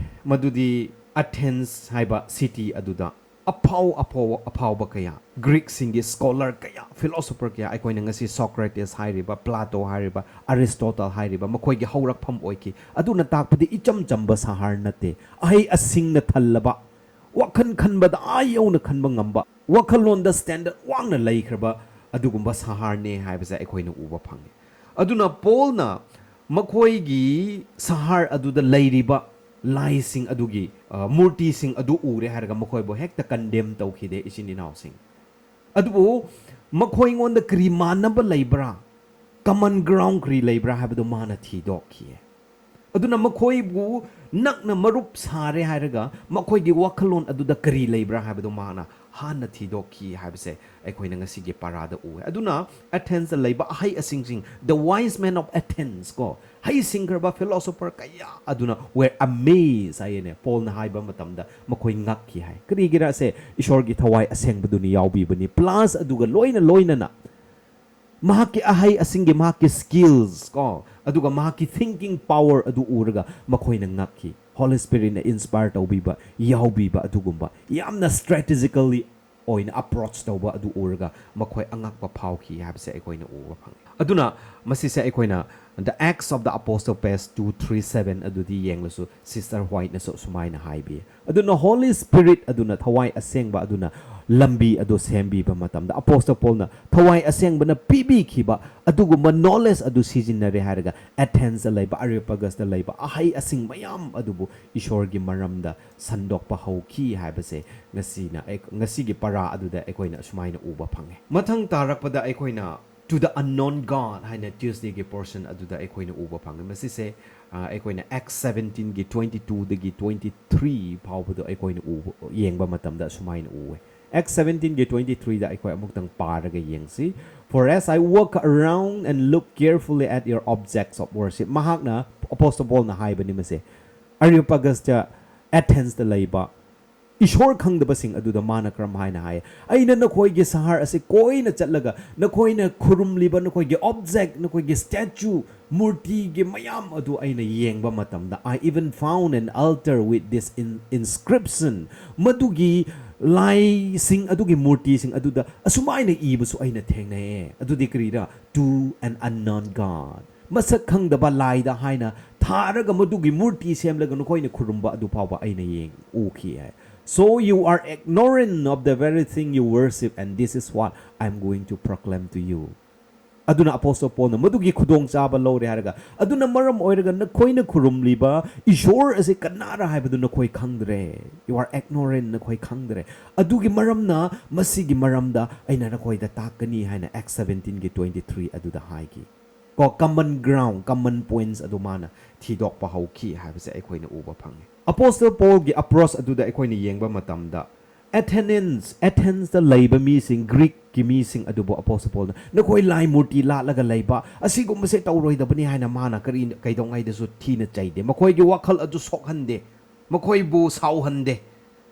ꯃꯗꯨꯗꯤ ꯑꯊꯦꯟꯁ ꯍꯥꯏꯕ ꯁꯤꯇꯤ ꯑꯗꯨꯗ ꯑꯐꯥꯎ ꯑꯐꯥꯎ ꯑꯐꯥꯎꯕ ꯀꯌꯥ, ꯒ꯭ꯔꯤꯛꯁꯤꯡꯒꯤ ꯁ꯭ꯀꯣꯂꯔ ꯀꯌꯥ, ꯐꯤꯂꯣꯁꯣꯐꯔ ꯀꯌꯥ, ꯑꯩꯈꯣꯏꯅ ꯉꯁꯤ ꯁꯣꯀ꯭ꯔꯦꯇꯤꯁ ꯍꯥꯏꯔꯤꯕ, ꯄ꯭ꯂꯥꯇꯣ ꯍꯥꯏꯔꯤꯕ, ꯑꯔꯤꯁꯇꯣꯇꯜ ꯍꯥꯏꯔꯤꯕ, ꯃꯈꯣꯏꯒꯤ ꯍꯧꯔꯛꯐꯝ ꯑꯣꯏꯈꯤ꯫ ꯑꯗꯨꯅ ꯇꯥꯛꯄꯗꯤ ꯏꯆꯝ ꯆꯝꯕ ꯁꯍꯔ ꯅꯠꯇꯦ, ꯑꯍꯩ ꯑꯁꯤꯡꯅ ꯊꯜꯂꯕ, ꯋꯥꯈꯜ ꯈꯟꯕꯗ ꯑꯥ ꯌꯧꯅ ꯈꯟꯕ ꯉꯝꯕ, ꯋꯥꯈꯜꯂꯣꯟꯗ ꯁ꯭ꯇꯦꯟꯗꯔꯗ ꯋꯥꯡꯅ ꯂꯩꯈ꯭ꯔꯕ ꯑꯗꯨꯒꯨꯝꯕ ꯁꯍꯔꯅꯦ ꯍꯥꯏꯕꯁꯦ ꯑꯩꯈꯣꯏꯅ ꯎꯕ ꯐꯪꯉꯤ꯫ ꯑꯗꯨꯅ ꯄꯣꯜꯅ ꯃꯈꯣꯏꯒꯤ ꯁꯍꯔ ꯑꯗꯨꯗ ꯂꯩꯔꯤꯕ ꯂꯥꯏꯁꯤꯡ ꯑꯗꯨꯒꯤ, ꯑ, ꯃꯨꯔꯇꯤꯁꯤꯡ ꯑꯗꯨ ꯎꯔꯦ ꯍꯥꯏꯔꯒ ꯃꯈꯣꯏꯕꯨ ꯍꯦꯛꯇ ꯀꯟꯗꯦꯝ ꯇꯧꯈꯤꯗꯦ, ꯏꯆꯤꯟ ꯏꯅꯥꯎꯁꯤꯡ꯫ ꯑꯗꯨꯕꯨ ꯃꯈꯣꯏꯉꯣꯟꯗ ꯀꯔꯤ ꯃꯥꯟꯅꯕ ꯂꯩꯕ꯭ꯔꯥ, ꯀꯃꯟ ꯒ꯭ꯔꯥꯎꯟ ꯀꯔꯤ ꯂꯩꯕ꯭ꯔꯥ ꯍꯥꯏꯕꯗꯨ ꯃꯥꯅ ꯊꯤꯗꯣꯛꯈꯤꯌꯦ꯫ ꯑꯗꯨꯅ ꯃꯈꯣꯏꯕꯨ ꯅꯛꯅ ꯃꯔꯨꯞ ꯁꯥꯔꯦ ꯍꯥꯏꯔꯒ ꯃꯈꯣꯏꯒꯤ ꯋꯥꯈꯜꯂꯣꯟ ꯑꯗꯨꯗ ꯀꯔꯤ ꯂꯩꯕ꯭ꯔꯥ ꯍꯥꯏꯕꯗꯨ ꯃꯥꯅ ꯍꯥꯟꯅ ꯊꯤꯗꯣꯛꯈꯤ ꯍꯥꯏꯕꯁꯦ ꯑꯩꯈꯣꯏꯅ ꯉꯁꯤꯒꯤ ꯄꯥꯔꯥꯗ ꯎꯑꯦ꯫ ꯑꯗꯨꯅ ꯑꯦꯊꯦꯟꯁꯇ ꯂꯩꯕ ꯑꯍꯩ ꯑꯁꯤꯡꯁꯤꯡ, the wise men of Athens, ꯀꯣ, ꯍꯩꯁꯤꯡꯈ꯭ꯔꯕ ꯐꯤꯂꯣꯁꯣꯐꯔ ꯀꯌꯥ ꯑꯗꯨꯅ were amazed ꯍꯥꯏꯌꯦꯅꯦ꯫ ꯄꯣꯜꯅ ꯍꯥꯏꯕ ꯃꯇꯝꯗ ꯃꯈꯣꯏ ꯉꯛꯈꯤ ꯍꯥꯏ꯫ ꯀꯔꯤꯒꯤꯔ? ꯁꯦ ꯏꯁꯣꯔꯒꯤ ꯊꯋꯥꯏ ꯑꯁꯦꯡꯕꯗꯨꯅ ꯌꯥꯎꯕꯤꯕꯅꯤ, ꯄ꯭ꯂꯁ ꯑꯗꯨꯒ ꯂꯣꯏꯅ ꯂꯣꯏꯅꯅ ꯃꯍꯥꯛꯀꯤ ꯑꯍꯩ ꯑꯁꯤꯡꯒꯤ, ꯃꯍꯥꯛꯀꯤ ꯁ꯭ꯀꯤꯜꯁ ꯀꯣ, ꯑꯗꯨꯒ ꯃꯍꯥꯛꯀꯤ ꯊꯤꯡꯀꯤꯡ ꯄꯥꯋꯔ ꯑꯗꯨ ꯎꯔꯒ ꯃꯈꯣꯏꯅ ꯉꯛꯈꯤ꯫ ꯍꯣꯂꯤ ꯁ꯭ꯄꯤꯔꯤꯠꯅ ꯏꯟꯁꯄꯥꯌꯔ ꯇꯧꯕꯤꯕ, ꯌꯥꯎꯕꯤꯕ ꯑꯗꯨꯒꯨꯝꯕ ꯌꯥꯝꯅ ꯁ꯭ꯇ꯭ꯔꯦꯇꯦꯖꯤꯀꯦꯜꯂꯤ ꯑꯣꯏꯅ ꯑꯦꯄ꯭ꯔꯣꯆ ꯇꯧꯕ ꯑꯗꯨ ꯎꯔꯒ ꯃꯈꯣꯏ ꯑꯉꯛꯄ ꯐꯥꯎꯈꯤ ꯍꯥꯏꯕꯁꯦ ꯑꯩꯈꯣꯏꯅ ꯎꯕ ꯐꯪꯉꯤ꯫ ꯑꯗꯨꯅ ꯃꯁꯤꯁꯦ ꯑꯩꯈꯣꯏꯅ The Acts of the Apostle, page two three seven ꯑꯗꯨꯗꯤ ꯌꯦꯡꯂꯁꯨ, ꯁꯤꯁꯇꯔ ꯋꯥꯏꯠꯅꯁꯨ ꯑꯁꯨꯃꯥꯏꯅ ꯍꯥꯏꯕꯤ꯫ ꯑꯗꯨꯅ ꯍꯣꯂꯤ ꯁ꯭ꯄꯤꯔꯤꯠ ꯑꯗꯨꯅ, ꯊꯋꯥꯏ ꯑꯁꯦꯡꯕ ꯑꯗꯨꯅ ꯂꯝꯕꯤ ꯑꯗꯨ ꯁꯦꯝꯕꯤꯕ ꯃꯇꯝꯗ ꯑꯄꯣꯁꯇꯜ ꯄꯣꯜꯅ ꯊꯋꯥꯏ ꯑꯁꯦꯡꯕꯅ ꯄꯤꯕꯤꯈꯤꯕ ꯑꯗꯨꯒꯨꯝꯕ ꯅꯣꯂꯦꯖ ꯑꯗꯨ ꯁꯤꯖꯤꯟꯅꯔꯦ ꯍꯥꯏꯔꯒ ꯑꯦꯊꯦꯟꯁꯇ ꯂꯩꯕ, ꯑꯔꯤꯌꯣꯄꯥꯒꯁꯇ ꯂꯩꯕ ꯑꯍꯩ ꯑꯁꯤꯡ ꯃꯌꯥꯝ ꯑꯗꯨꯕꯨ ꯏꯁꯣꯔꯒꯤ ꯃꯔꯝꯗ ꯁꯟꯗꯣꯛꯄ ꯍꯧꯈꯤ ꯍꯥꯏꯕꯁꯦ ꯉꯁꯤꯅ ꯑꯩ-, ꯉꯁꯤꯒꯤ ꯄꯔꯥ ꯑꯗꯨꯗ ꯑꯩꯈꯣꯏꯅ ꯑꯁꯨꯃꯥꯏꯅ ꯎꯕ ꯐꯪꯉꯦ꯫ ꯃꯊꯪ ꯇꯥꯔꯛꯄꯗ ꯑꯩꯈꯣꯏꯅ To the Unknown God ꯍꯥꯏꯅ ꯇ꯭ꯌꯨꯁꯗꯦꯒꯤ ꯄꯣꯔꯁꯟ ꯑꯗꯨꯗ ꯑꯩꯈꯣꯏꯅ ꯎꯕ ꯐꯪꯉꯦ꯫ ꯃꯁꯤꯁꯦ, ꯑ, ꯑꯩꯈꯣꯏꯅ ꯑꯦꯛꯁ ꯁꯕꯦꯟꯇꯤꯟꯒꯤ ꯇ꯭ꯋꯦꯟꯇꯤ ꯇꯨꯗꯒꯤ ꯇ꯭ꯋꯦꯟꯇꯤ ꯊ꯭ꯔꯤ ꯐꯥꯎꯕꯗꯣ ꯑꯩꯈꯣꯏꯅ ꯎꯕ, ꯌꯦꯡꯕ ꯃꯇꯝꯗ ꯑꯁꯨꯃꯥꯏꯅ ꯎꯋꯦ꯫ ꯑꯦꯛꯁ ꯁꯕꯦꯟꯇꯤꯟꯒꯤ ꯇ꯭ꯋꯦꯟꯇꯤ ꯊ꯭ꯔꯤꯗ ꯑꯩꯈꯣꯏ ꯑꯃꯨꯛꯇꯪ ꯄꯥꯔꯒ ꯌꯦꯡꯁꯤ꯫ "For as I walk around and look carefully at your objects of worship," ꯃꯍꯥꯛꯅ, ꯑꯄꯣꯁꯇꯜ ꯄꯣꯜꯅ ꯍꯥꯏꯕꯅꯤ ꯃꯁꯦ, ꯑꯔꯤꯌꯣꯄꯥꯒꯁꯇ, ꯑꯦꯊꯦꯟꯁꯇ ꯂꯩꯕ ꯏꯁꯣꯔ ꯈꯪꯗꯕꯁꯤꯡ ꯑꯗꯨꯗ ꯃꯥꯅ ꯀꯔꯝ ꯍꯥꯏꯅ ꯍꯥꯏ? "ꯑꯩꯅ ꯅꯈꯣꯏꯒꯤ ꯁꯍꯔ ꯑꯁꯤ ꯀꯣꯏꯅ ꯆꯠꯂꯒ ꯅꯈꯣꯏꯅ ꯈꯨꯔꯨꯝꯂꯤꯕ ꯅꯈꯣꯏꯒꯤ ꯑꯣꯕꯖꯦꯛ, ꯅꯈꯣꯏꯒꯤ ꯁ꯭ꯇꯦꯆꯨ, ꯃꯨꯔꯇꯤꯒꯤ ꯃꯌꯥꯝ ꯑꯗꯨ ꯑꯩꯅ ꯌꯦꯡꯕ ꯃꯇꯝꯗ, I even found an altar with this in-, inscription." ꯃꯗꯨꯒꯤ ꯂꯥꯏꯁꯤꯡ ꯑꯗꯨꯒꯤ ꯃꯨꯔꯇꯤꯁꯤꯡ ꯑꯗꯨꯗ ꯑꯁꯨꯃꯥꯏꯅ ꯏꯕꯁꯨ ꯑꯩꯅ ꯊꯦꯡꯅꯩꯌꯦ꯫ ꯑꯗꯨꯗꯤ ꯀꯔꯤꯔꯥ? "To an unknown God." ꯃꯁꯛ ꯈꯪꯗꯕ ꯂꯥꯏꯗ ꯍꯥꯏꯅ ꯊꯥꯔꯒ ꯃꯗꯨꯒꯤ ꯃꯨꯔꯇꯤ ꯁꯦꯝꯂꯒ ꯅꯈꯣꯏꯅ ꯈꯨꯔꯨꯝꯕ ꯑꯗꯨ ꯐꯥꯎꯕ ꯑꯩꯅ ꯌꯦꯡ-, ꯎꯈꯤ ꯍꯥꯏ꯫ "So you are ignorant of the very thing you worship, and this is what I am going to proclaim to you." ꯑꯗꯨꯅ ꯑꯄꯣꯁꯇꯜ ꯄꯣꯜꯅ ꯃꯗꯨꯒꯤ ꯈꯨꯗꯣꯡꯆꯥꯕ ꯂꯧꯔꯦ ꯍꯥꯏꯔꯒ, "ꯑꯗꯨꯅ ꯃꯔꯝ ꯑꯣꯏꯔꯒ ꯅꯈꯣꯏꯅ ꯈꯨꯔꯨꯝꯂꯤꯕ ꯏꯁꯣꯔ ꯑꯁꯤ ꯀꯅꯥꯔ ꯍꯥꯏꯕꯗꯨ ꯅꯈꯣꯏ ꯈꯪꯗ꯭ꯔꯦ꯫ You are ignorant, ꯅꯈꯣꯏ ꯈꯪꯗ꯭ꯔꯦ꯫ ꯑꯗꯨꯒꯤ ꯃꯔꯝꯅ ꯃꯁꯤꯒꯤ ꯃꯔꯝꯗ ꯑꯩꯅ ꯅꯈꯣꯏꯗ ꯇꯥꯛꯀꯅꯤ" ꯍꯥꯏꯅ ꯑꯦꯛꯁ ꯁꯕꯦꯟꯇꯤꯟꯒꯤ ꯇ꯭ꯋꯦꯟꯇꯤ ꯊ꯭ꯔꯤ ꯑꯗꯨꯗ ꯍꯥꯏꯈꯤ꯫ ꯀꯣ, ꯀꯃꯟ ꯒ꯭ꯔꯥꯎꯟ, ꯀꯃꯟ ꯄꯣꯏꯟꯠꯁ ꯑꯗꯨ ꯃꯥꯅ ꯊꯤꯗꯣꯛꯄ ꯍꯧꯈꯤ ꯍꯥꯏꯕꯁꯦ ꯑꯩꯈꯣꯏꯅ ꯎꯕ ꯐꯪꯉꯤ꯫ ꯑꯄꯣꯁꯇꯜ ꯄꯣꯜꯒꯤ ꯑꯦꯄ꯭ꯔꯣꯆ ꯑꯗꯨꯗ ꯑꯩꯈꯣꯏꯅ ꯌꯦꯡꯕ ꯃꯇꯝꯗ, ꯑꯦꯊꯦꯅꯤꯌꯟꯁ, ꯑꯦꯊꯦꯟꯁꯇ ꯂꯩꯕ ꯃꯤꯁꯤꯡ, ꯒ꯭ꯔꯤꯛꯀꯤ ꯃꯤꯁꯤꯡ ꯑꯗꯨꯕꯨ ꯑꯄꯣꯁꯇꯜ ꯄꯣꯜꯅ, "ꯅꯈꯣꯏ ꯂꯥꯏ ꯃꯨꯔꯇꯤ ꯂꯥꯠꯂꯒ ꯂꯩꯕ ꯑꯁꯤꯒꯨꯝꯕꯁꯦ ꯇꯧꯔꯣꯏꯗꯕꯅꯤ" ꯍꯥꯏꯅ ꯃꯥꯅ ꯀꯔꯤ, ꯀꯩꯗꯧꯉꯩꯗꯁꯨ ꯊꯤꯅ ꯆꯩꯗꯦ꯫ ꯃꯈꯣꯏꯒꯤ ꯋꯥꯈꯜ ꯑꯗꯨ ꯁꯣꯛꯍꯟꯗꯦ, ꯃꯈꯣꯏꯕꯨ ꯁꯥꯎꯍꯟꯗꯦ꯫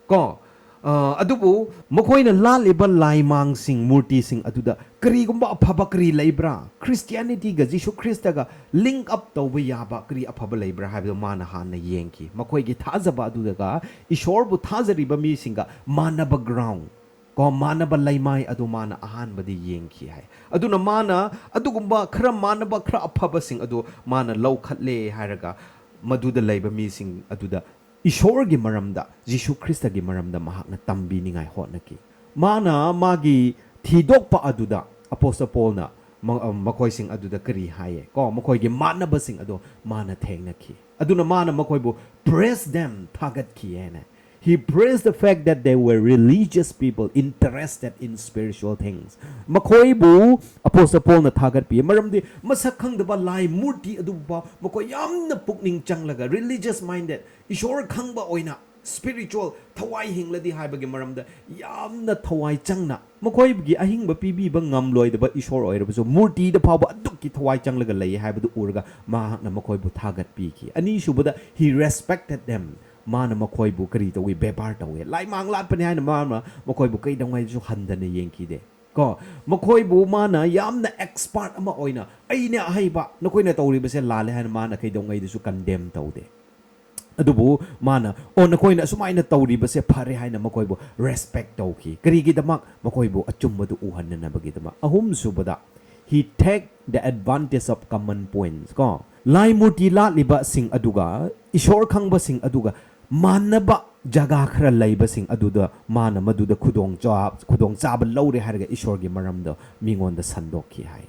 ꯀꯣ, ꯑ, ꯑꯗꯨꯕꯨ ꯃꯈꯣꯏꯅ ꯂꯥꯠꯂꯤꯕ ꯂꯥꯏꯃꯥꯡꯁꯤꯡ, ꯃꯨꯔꯇꯤꯁꯤꯡ ꯑꯗꯨꯗ ꯀꯔꯤꯒꯨꯝꯕ ꯑꯐꯕ ꯀꯔꯤ ꯂꯩꯕ꯭ꯔꯥ? ꯈ꯭ꯔꯤꯁꯇꯤꯌꯥꯅꯤꯇꯤꯒ ꯖꯤꯁꯨ ꯈ꯭ꯔꯤꯁꯇꯒ ꯂꯤꯡꯛ ꯑꯞ ꯇꯧꯕ ꯌꯥꯕ ꯀꯔꯤ ꯑꯐꯕ ꯂꯩꯕ꯭ꯔꯥ ꯍꯥꯏꯕꯗꯨ ꯃꯥꯅ ꯍꯥꯟꯅ ꯌꯦꯡꯈꯤ꯫ ꯃꯈꯣꯏꯒꯤ ꯊꯥꯖꯕ ꯑꯗꯨꯗꯒ ꯏꯁꯣꯔꯕꯨ ꯊꯥꯖꯔꯤꯕ ꯃꯤꯁꯤꯡꯒ ꯃꯥꯟꯅꯕ ꯒ꯭ꯔꯥꯎꯟ, ꯀꯣ, ꯃꯥꯟꯅꯕ ꯂꯩꯃꯥꯏ ꯑꯗꯨ ꯃꯥꯅ ꯑꯍꯥꯟꯕꯗꯤ ꯌꯦꯡꯈꯤ ꯍꯥꯏ꯫ ꯑꯗꯨꯅ ꯃꯥꯅ ꯑꯗꯨꯒꯨꯝꯕ ꯈꯔ ꯃꯥꯟꯅꯕ, ꯈꯔ ꯑꯐꯕꯁꯤꯡ ꯑꯗꯨ ꯃꯥꯅ ꯂꯧꯈꯠꯂꯦ ꯍꯥꯏꯔꯒ ꯃꯗꯨꯗ ꯂꯩꯕ ꯃꯤꯁꯤꯡ ꯑꯗꯨꯗ ꯏꯁꯣꯔꯒꯤ ꯃꯔꯝꯗ, ꯖꯤꯁꯨ ꯈ꯭ꯔꯤꯁꯇꯒꯤ ꯃꯔꯝꯗ ꯃꯍꯥꯛꯅ ꯇꯝꯕꯤꯅꯤꯡꯉꯥꯏ ꯍꯣꯠꯅꯈꯤ꯫ ꯃꯥꯅ ꯃꯥꯒꯤ ꯊꯤꯗꯣꯛꯄ ꯑꯗꯨꯗ ꯑꯄꯣꯁꯇꯜ ꯄꯣꯜꯅ ꯃ- ꯑ, ꯃꯈꯣꯏꯁꯤꯡ ꯑꯗꯨꯗ ꯀꯔꯤ ꯍꯥꯏꯌꯦ? ꯀꯣ, ꯃꯈꯣꯏꯒꯤ ꯃꯥꯟꯅꯕꯁꯤꯡ ꯑꯗꯣ ꯃꯥꯅ ꯊꯦꯡꯅꯈꯤ꯫ ꯑꯗꯨꯅ ꯃꯥꯅ ꯃꯈꯣꯏꯕꯨ praise them, ꯊꯥꯒꯠꯈꯤ ꯍꯥꯏꯅ꯫ He praised the fact that they were religious people interested in spiritual things. ꯃꯈꯣꯏꯕꯨ ꯑꯄꯣꯁꯇꯜ ꯄꯣꯜꯅ ꯊꯥꯒꯠꯄꯤ꯫ ꯃꯔꯝꯗꯤ ꯃꯁꯛ ꯈꯪꯗꯕ ꯂꯥꯏ ꯃꯨꯔꯇꯤ ꯑꯗꯨꯕꯨ ꯐꯥꯎ ꯃꯈꯣꯏ ꯌꯥꯝꯅ ꯄꯨꯛꯅꯤꯡ ꯆꯪꯂꯒ religious minded, ꯏꯁꯣꯔ ꯈꯪꯕ ꯑꯣꯏꯅ spiritual, ꯊꯋꯥꯏ ꯍꯤꯡꯂꯗꯤ ꯍꯥꯏꯕꯒꯤ ꯃꯔꯝꯗ ꯌꯥꯝꯅ ꯊꯋꯥꯏ ꯆꯪꯅ, ꯃꯈꯣꯏꯒꯤ ꯑꯍꯤꯡꯕ ꯄꯤꯕꯤꯕ ꯉꯝꯂꯣꯏꯗꯕ ꯏꯁꯣꯔ ꯑꯣꯏꯔꯕꯁꯨ ꯃꯨꯔꯇꯤꯗ ꯐꯥꯎꯕ ꯑꯗꯨꯛꯀꯤ ꯊꯋꯥꯏ ꯆꯪꯂꯒ ꯂꯩ ꯍꯥꯏꯕꯗꯨ ꯎꯔꯒ ꯃꯍꯥꯛꯅ ꯃꯈꯣꯏꯕꯨ ꯊꯥꯒꯠꯄꯤꯈꯤ꯫ ꯑꯅꯤꯁꯨꯕꯗ, he respected them. ꯃꯥꯅ ꯃꯈꯣꯏꯕꯨ ꯀꯔꯤ ꯇꯧꯏ? ꯕꯦꯕꯥꯔ ꯇꯧꯏ꯫ ꯂꯥꯏꯃꯥꯡ ꯂꯥꯠꯄꯅꯤ ꯍꯥꯏꯅ ꯃꯥꯅ ꯃꯈꯣꯏꯕꯨ ꯀꯩꯗꯧꯉꯩꯗꯁꯨ ꯍꯟꯊꯅ ꯌꯦꯡꯈꯤꯗꯦ꯫ ꯀꯣ, ꯃꯈꯣꯏꯕꯨ ꯃꯥꯅ ꯌꯥꯝꯅ expert ꯑꯃ ꯑꯣꯏꯅ, "ꯑꯩꯅ ꯑꯍꯩꯕ, ꯅꯈꯣꯏꯅ ꯇꯧꯔꯤꯕꯁꯦ ꯂꯥꯜꯂꯦ" ꯍꯥꯏꯅ ꯃꯥꯅ ꯀꯩꯗꯧꯉꯩꯗꯁꯨ condemn ꯇꯧꯗꯦ꯫ ꯑꯗꯨꯕꯨ ꯃꯥꯅ, "ꯑꯣ, ꯅꯈꯣꯏꯅ ꯑꯁꯨꯃꯥꯏꯅ ꯇꯧꯔꯤꯕꯁꯦ ꯐꯔꯦ" ꯍꯥꯏꯅ ꯃꯈꯣꯏꯕꯨ respect ꯇꯧꯈꯤ꯫ ꯀꯔꯤꯒꯤꯗꯃꯛ? ꯃꯈꯣꯏꯕꯨ ꯑꯆꯨꯝꯕꯗꯨ ꯎꯍꯟꯅꯅꯕꯒꯤꯗꯃꯛ꯫ ꯑꯍꯨꯝꯁꯨꯕꯗ, he take the advantage of common points, ꯀꯣ꯫ ꯂꯥꯏ ꯃꯨꯔꯇꯤ ꯂꯥꯠꯂꯤꯕꯁꯤꯡ ꯑꯗꯨꯒ ꯏꯁꯣꯔ ꯈꯪꯕꯁꯤꯡ ꯑꯗꯨꯒ ꯃꯥꯟꯅꯕ ꯖꯒꯥ ꯈꯔ ꯂꯩꯕꯁꯤꯡ ꯑꯗꯨꯗ ꯃꯥꯅ ꯃꯗꯨꯗ ꯈꯨꯗꯣꯡꯆꯥ-, ꯈꯨꯗꯣꯡꯆꯥꯕ ꯂꯧꯔꯦ ꯍꯥꯏꯔꯒ ꯏꯁꯣꯔꯒꯤ ꯃꯔꯝꯗꯣ ꯃꯤꯉꯣꯟꯗ ꯁꯟꯗꯣꯛꯈꯤ ꯍꯥꯏ꯫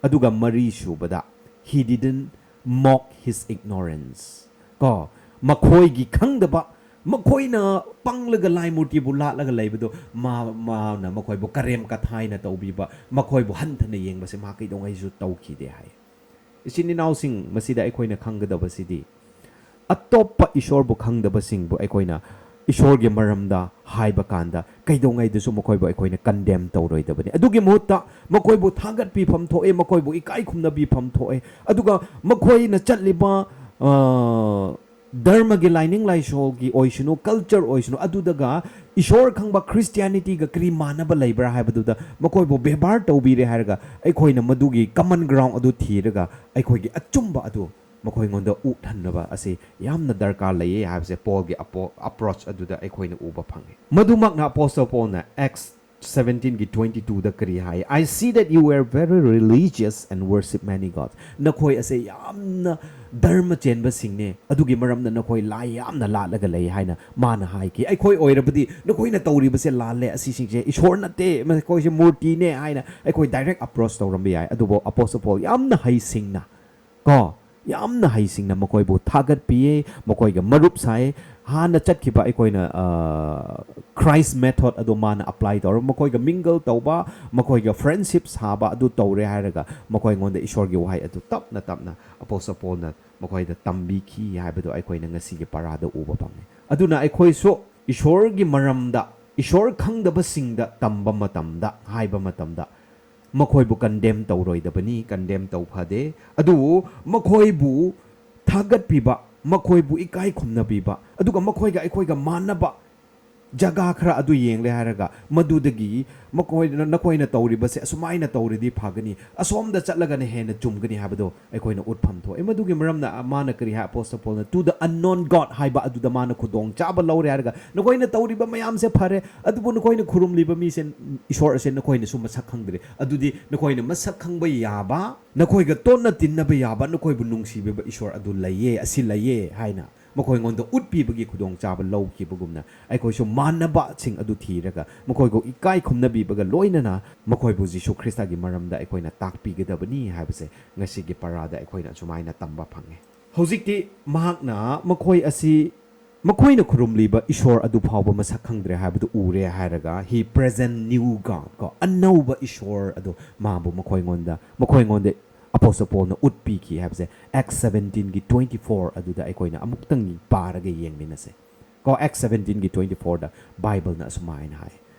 ꯑꯗꯨꯒ ꯃꯔꯤꯁꯨꯕꯗ, he didn't mock his ignorance. ꯀꯣ, ꯃꯈꯣꯏꯒꯤ ꯈꯪꯗꯕ, ꯃꯈꯣꯏꯅ ꯄꯪꯂꯒ ꯂꯥꯏ ꯃꯨꯔꯇꯤꯕꯨ ꯂꯥꯠꯂꯒ ꯂꯩꯕꯗꯣ ꯃꯥ-, ꯃꯥꯅ ꯃꯈꯣꯏꯕꯨ ꯀꯔꯦꯝ ꯀꯊꯥꯏꯅ ꯇꯧꯕꯤꯕ, ꯃꯈꯣꯏꯕꯨ ꯍꯟꯊꯅ ꯌꯦꯡꯕꯁꯦ ꯃꯥ ꯀꯩꯗꯧꯉꯩꯁꯨ ꯇꯧꯈꯤꯗꯦ ꯍꯥꯏ꯫ ꯏꯆꯤꯟ ꯏꯅꯥꯎꯁꯤꯡ, ꯃꯁꯤꯗ ꯑꯩꯈꯣꯏꯅ ꯈꯪꯒꯗꯕꯁꯤꯗꯤ, ꯑꯇꯣꯞꯄ ꯏꯁꯣꯔꯕꯨ ꯈꯪꯗꯕꯁꯤꯡꯕꯨ ꯑꯩꯈꯣꯏꯅ ꯏꯁꯣꯔꯒꯤ ꯃꯔꯝꯗ ꯍꯥꯏꯕ ꯀꯥꯟꯗ ꯀꯩꯗꯧꯉꯩꯗꯁꯨ ꯃꯈꯣꯏꯕꯨ ꯑꯩꯈꯣꯏꯅ condemn ꯇꯧꯔꯣꯏꯗꯕꯅꯤ꯫ ꯑꯗꯨꯒꯤ ꯃꯍꯨꯠꯇ ꯃꯈꯣꯏꯕꯨ ꯊꯥꯒꯠꯄꯤꯐꯝ ꯊꯣꯛꯑꯦ, ꯃꯈꯣꯏꯕꯨ ꯏꯀꯥꯏ ꯈꯨꯝꯅꯕꯤꯐꯝ ꯊꯣꯛꯑꯦ, ꯑꯗꯨꯒ ꯃꯈꯣꯏꯅ ꯆꯠꯂꯤꯕ, ꯑ, ꯙꯔꯃꯒꯤ ꯂꯥꯏꯅꯤꯡ ꯂꯥꯏꯁꯣꯜꯒꯤ ꯑꯣꯏꯁꯅꯨ, culture ꯑꯣꯏꯁꯅꯨ, ꯑꯗꯨꯗꯒ ꯏꯁꯣꯔ ꯈꯪꯕ Christianity ꯒ ꯀꯔꯤ ꯃꯥꯟꯅꯕ ꯂꯩꯕ꯭ꯔꯥ ꯍꯥꯏꯕꯗꯨꯗ ꯃꯈꯣꯏꯕꯨ ꯕꯦꯕꯥꯔ ꯇꯧꯕꯤꯔꯦ ꯍꯥꯏꯔꯒ ꯑꯩꯈꯣꯏꯅ ꯃꯗꯨꯒꯤ common ground ꯑꯗꯨ ꯊꯤꯔꯒ ꯑꯩꯈꯣꯏꯒꯤ ꯑꯆꯨꯝꯕ ꯑꯗꯨ ꯃꯈꯣꯏꯉꯣꯟꯗ ꯎꯠꯍꯟꯅꯕ ꯑꯁꯤ ꯌꯥꯝꯅ ꯗꯔꯀꯥꯔ ꯂꯩꯌꯦ ꯍꯥꯏꯕꯁꯦ ꯄꯣꯜꯒꯤ ꯑꯄꯣ-, approach ꯑꯗꯨꯗ ꯑꯩꯈꯣꯏꯅ ꯎꯕ ꯐꯪꯉꯤ꯫ ꯃꯗꯨꯃꯛꯅ ꯑꯄꯣꯁꯇꯜ ꯄꯣꯜꯅ Acts seventeen ꯒꯤ twenty two ꯗ ꯀꯔꯤ ꯍꯥꯏ? "I see that you were very religious and worship many gods." ꯅꯈꯣꯏ ꯑꯁꯦ ꯌꯥꯝꯅ ꯙꯔꯃ ꯆꯦꯟꯕꯁꯤꯡꯅꯦ, ꯑꯗꯨꯒꯤ ꯃꯔꯝꯅ ꯅꯈꯣꯏ ꯂꯥꯏ ꯌꯥꯝꯅ ꯂꯥꯠꯂꯒ ꯂꯩ ꯍꯥꯏꯅ ꯃꯥꯅ ꯍꯥꯏꯈꯤ꯫ ꯑꯩꯈꯣꯏ ꯑꯣꯏꯔꯕꯗꯤ ꯅꯈꯣꯏꯅ ꯇꯧꯔꯤꯕꯁꯦ ꯂꯥꯜꯂꯦ, ꯑꯁꯤꯁꯤꯡꯁꯦ ꯏꯁꯣꯔ ꯅꯠꯇꯦ, ꯃꯈꯣꯏꯁꯦ ꯃꯨꯔꯇꯤꯅꯦ ꯍꯥꯏꯅ ꯑꯩꯈꯣꯏ ꯗꯥꯏꯔꯦꯛ ꯑꯄ꯭ꯔꯣꯁ ꯇꯧꯔꯝꯕ ꯌꯥꯏ꯫ ꯑꯗꯨꯕꯨ ꯑꯄꯣꯁꯇꯜ ꯄꯣꯜ ꯌꯥꯝꯅ ꯍꯩꯁꯤꯡꯅ ꯀꯣ, ꯌꯥꯝꯅ ꯍꯩꯁꯤꯡꯅ ꯃꯈꯣꯏꯕꯨ ꯊꯥꯒꯠꯄꯤꯌꯦ, ꯃꯈꯣꯏꯒ ꯃꯔꯨꯞ ꯁꯥꯏ꯫ ꯍꯥꯟꯅ ꯆꯠꯈꯤꯕ ꯑꯩꯈꯣꯏꯅ, ꯑ, ꯈ꯭ꯔꯥꯏꯁ ꯃꯦꯊꯣꯗ ꯑꯗꯨ ꯃꯥꯅ ꯑꯄ꯭ꯂꯥꯏ ꯇꯧꯔ ꯃꯈꯣꯏꯒ ꯃꯤꯡꯒꯜ ꯇꯧꯕ, ꯃꯈꯣꯏꯒ ꯐ꯭ꯔꯦꯟꯁꯤꯞ ꯁꯥꯕ ꯑꯗꯨ ꯇꯧꯔꯦ ꯍꯥꯏꯔꯒ ꯃꯈꯣꯏꯉꯣꯟꯗ ꯏꯁꯣꯔꯒꯤ ꯋꯥꯍꯩ ꯑꯗꯨ ꯇꯞꯅ ꯇꯞꯅ ꯑꯄꯣꯁꯇꯜ ꯄꯣꯜꯅ ꯃꯈꯣꯏꯗ ꯇꯝꯕꯤꯈꯤ ꯍꯥꯏꯕꯗꯨ ꯑꯩꯈꯣꯏꯅ ꯉꯁꯤꯒꯤ ꯄꯔꯥꯗ ꯎꯕ ꯐꯪꯉꯤ꯫ ꯑꯗꯨꯅ ꯑꯩꯈꯣꯏꯁꯨ ꯏꯁꯣꯔꯒꯤ ꯃꯔꯝꯗ, ꯏꯁꯣꯔ ꯈꯪꯗꯕꯁꯤꯡꯗ ꯇꯝꯕ ꯃꯇꯝꯗ, ꯍꯥꯏꯕ ꯃꯇꯝꯗ, ꯃꯈꯣꯏꯕꯨ ꯀꯟꯗꯦꯝ ꯇꯧꯔꯣꯏꯗꯕꯅꯤ, ꯀꯟꯗꯦꯝ ꯇꯧ ꯐꯗꯦ꯫ ꯑꯗꯨꯕꯨ ꯃꯈꯣꯏꯕꯨ ꯊꯥꯒꯠꯄꯤꯕ, ꯃꯈꯣꯏꯕꯨ ꯏꯀꯥꯏ ꯈꯨꯝꯅꯕꯤꯕ, ꯑꯗꯨꯒ ꯃꯈꯣꯏꯒ ꯑꯩꯈꯣꯏꯒ ꯃꯥꯟꯅꯕ ꯖꯒꯥ ꯈꯔ ꯑꯗꯨ ꯌꯦꯡꯂꯦ ꯍꯥꯏꯔꯒ, ꯃꯗꯨꯗꯒꯤ ꯃꯈꯣꯏꯅ, "ꯅꯈꯣꯏꯅ ꯇꯧꯔꯤꯕꯁꯦ ꯑꯁꯨꯃꯥꯏꯅ ꯇꯧꯔꯗꯤ ꯐꯒꯅꯤ, ꯑꯁꯣꯝꯗ ꯆꯠꯂꯒꯅ ꯍꯦꯟꯅ ꯆꯨꯝꯒꯅꯤ" ꯍꯥꯏꯕꯗꯣ ꯑꯩꯈꯣꯏꯅ ꯎꯠꯐꯝ ꯊꯣꯛꯑꯦ꯫ ꯃꯗꯨꯒꯤ ꯃꯔꯝꯅ ꯃꯥꯅ ꯀꯔꯤ ꯍꯥꯏ, ꯑꯄꯣꯁꯇꯜ ꯄꯣꯜꯅ, "To the unknown God" ꯍꯥꯏꯕ ꯑꯗꯨꯗ ꯃꯥꯅ ꯈꯨꯗꯣꯡ ꯆꯥꯕ ꯂꯧꯔꯦ ꯍꯥꯏꯔꯒ, "ꯅꯈꯣꯏꯅ ꯇꯧꯔꯤꯕ ꯃꯌꯥꯝꯁꯦ ꯐꯔꯦ, ꯑꯗꯨꯕꯨ ꯅꯈꯣꯏꯅ ꯈꯨꯔꯨꯝꯂꯤꯕ ꯃꯤꯁꯦ, ꯏꯁꯣꯔ ꯑꯁꯦ ꯅꯈꯣꯏꯅꯁꯨ ꯃꯁꯛ ꯈꯪꯗ꯭ꯔꯦ꯫ ꯑꯗꯨꯗꯤ ꯅꯈꯣꯏꯅ ꯃꯁꯛ ꯈꯪꯕ ꯌꯥꯕ, ꯅꯈꯣꯏꯒ ꯇꯣꯠꯅ ꯇꯤꯟꯅꯕ ꯌꯥꯕ, ꯅꯈꯣꯏꯕꯨ ꯅꯨꯡꯁꯤꯕꯤꯕ ꯏꯁꯣꯔ ꯑꯗꯨ ꯂꯩꯌꯦ, ꯑꯁꯤ ꯂꯩꯌꯦ" ꯍꯥꯏꯅ ꯃꯈꯣꯏꯉꯣꯟꯗ ꯎꯠꯄꯤꯕꯒꯤ ꯈꯨꯗꯣꯡꯆꯥꯕ ꯂꯧꯈꯤꯕꯒꯨꯝꯅ, ꯑꯩꯈꯣꯏꯁꯨ ꯃꯥꯟꯅꯕꯁꯤꯡ ꯑꯗꯨ ꯊꯤꯔꯒ ꯃꯈꯣꯏꯕꯨ ꯏꯀꯥꯏ ꯈꯨꯝꯅꯕꯤꯕꯒ ꯂꯣꯏꯅꯅ ꯃꯈꯣꯏꯕꯨ ꯖꯤꯁꯨ ꯈ꯭ꯔꯤꯁꯇꯒꯤ ꯃꯔꯝꯗ ꯑꯩꯈꯣꯏꯅ ꯇꯥꯛꯄꯤꯒꯗꯕꯅꯤ ꯍꯥꯏꯕꯁꯦ ꯉꯁꯤꯒꯤ ꯄꯔꯥꯗ ꯑꯩꯈꯣꯏꯅ ꯑꯁꯨꯃꯥꯏꯅ ꯇꯝꯕ ꯐꯪꯉꯦ꯫ ꯍꯧꯖꯤꯛꯇꯤ ꯃꯍꯥꯛꯅ ꯃꯈꯣꯏ ꯑꯁꯤ, ꯃꯈꯣꯏꯅ ꯈꯨꯔꯨꯝꯂꯤꯕ ꯏꯁꯣꯔ ꯑꯗꯨ ꯐꯥꯎꯕ ꯃꯁꯛ ꯈꯪꯗ꯭ꯔꯦ ꯍꯥꯏꯕꯗꯨ ꯎꯔꯦ ꯍꯥꯏꯔꯒ, he present new God ꯀꯣ, ꯑꯅꯧꯕ ꯏꯁꯣꯔ ꯑꯗꯨ ꯃꯥꯕꯨ ꯃꯈꯣꯏꯉꯣꯟꯗ, ꯃꯈꯣꯏꯉꯣꯟꯗ ꯑꯄꯣꯁꯇꯜ ꯄꯣꯜꯅ ꯎꯠꯄꯤꯈꯤ ꯍꯥꯏꯕꯁꯦ ꯑꯦꯛꯁ ꯁꯕꯦꯟꯇꯤꯟꯒꯤ ꯇ꯭ꯋꯦꯟꯇꯤ ꯐꯣꯔ ꯑꯗꯨꯗ ꯑꯩꯈꯣꯏꯅ ꯑꯃꯨꯛꯇꯪ ꯄꯥꯔꯒ ꯌꯦꯡꯃꯤꯟꯅꯁꯦ꯫ ꯀꯣ, ꯑꯦꯛꯁ ꯁꯕꯦꯟꯇꯤꯟꯒꯤ ꯇ꯭ꯋꯦꯟꯇꯤ ꯐꯣꯔꯗ ꯕꯥꯏꯕꯜꯅ ꯑꯁꯨꯃꯥꯏꯅ ꯍꯥꯏ,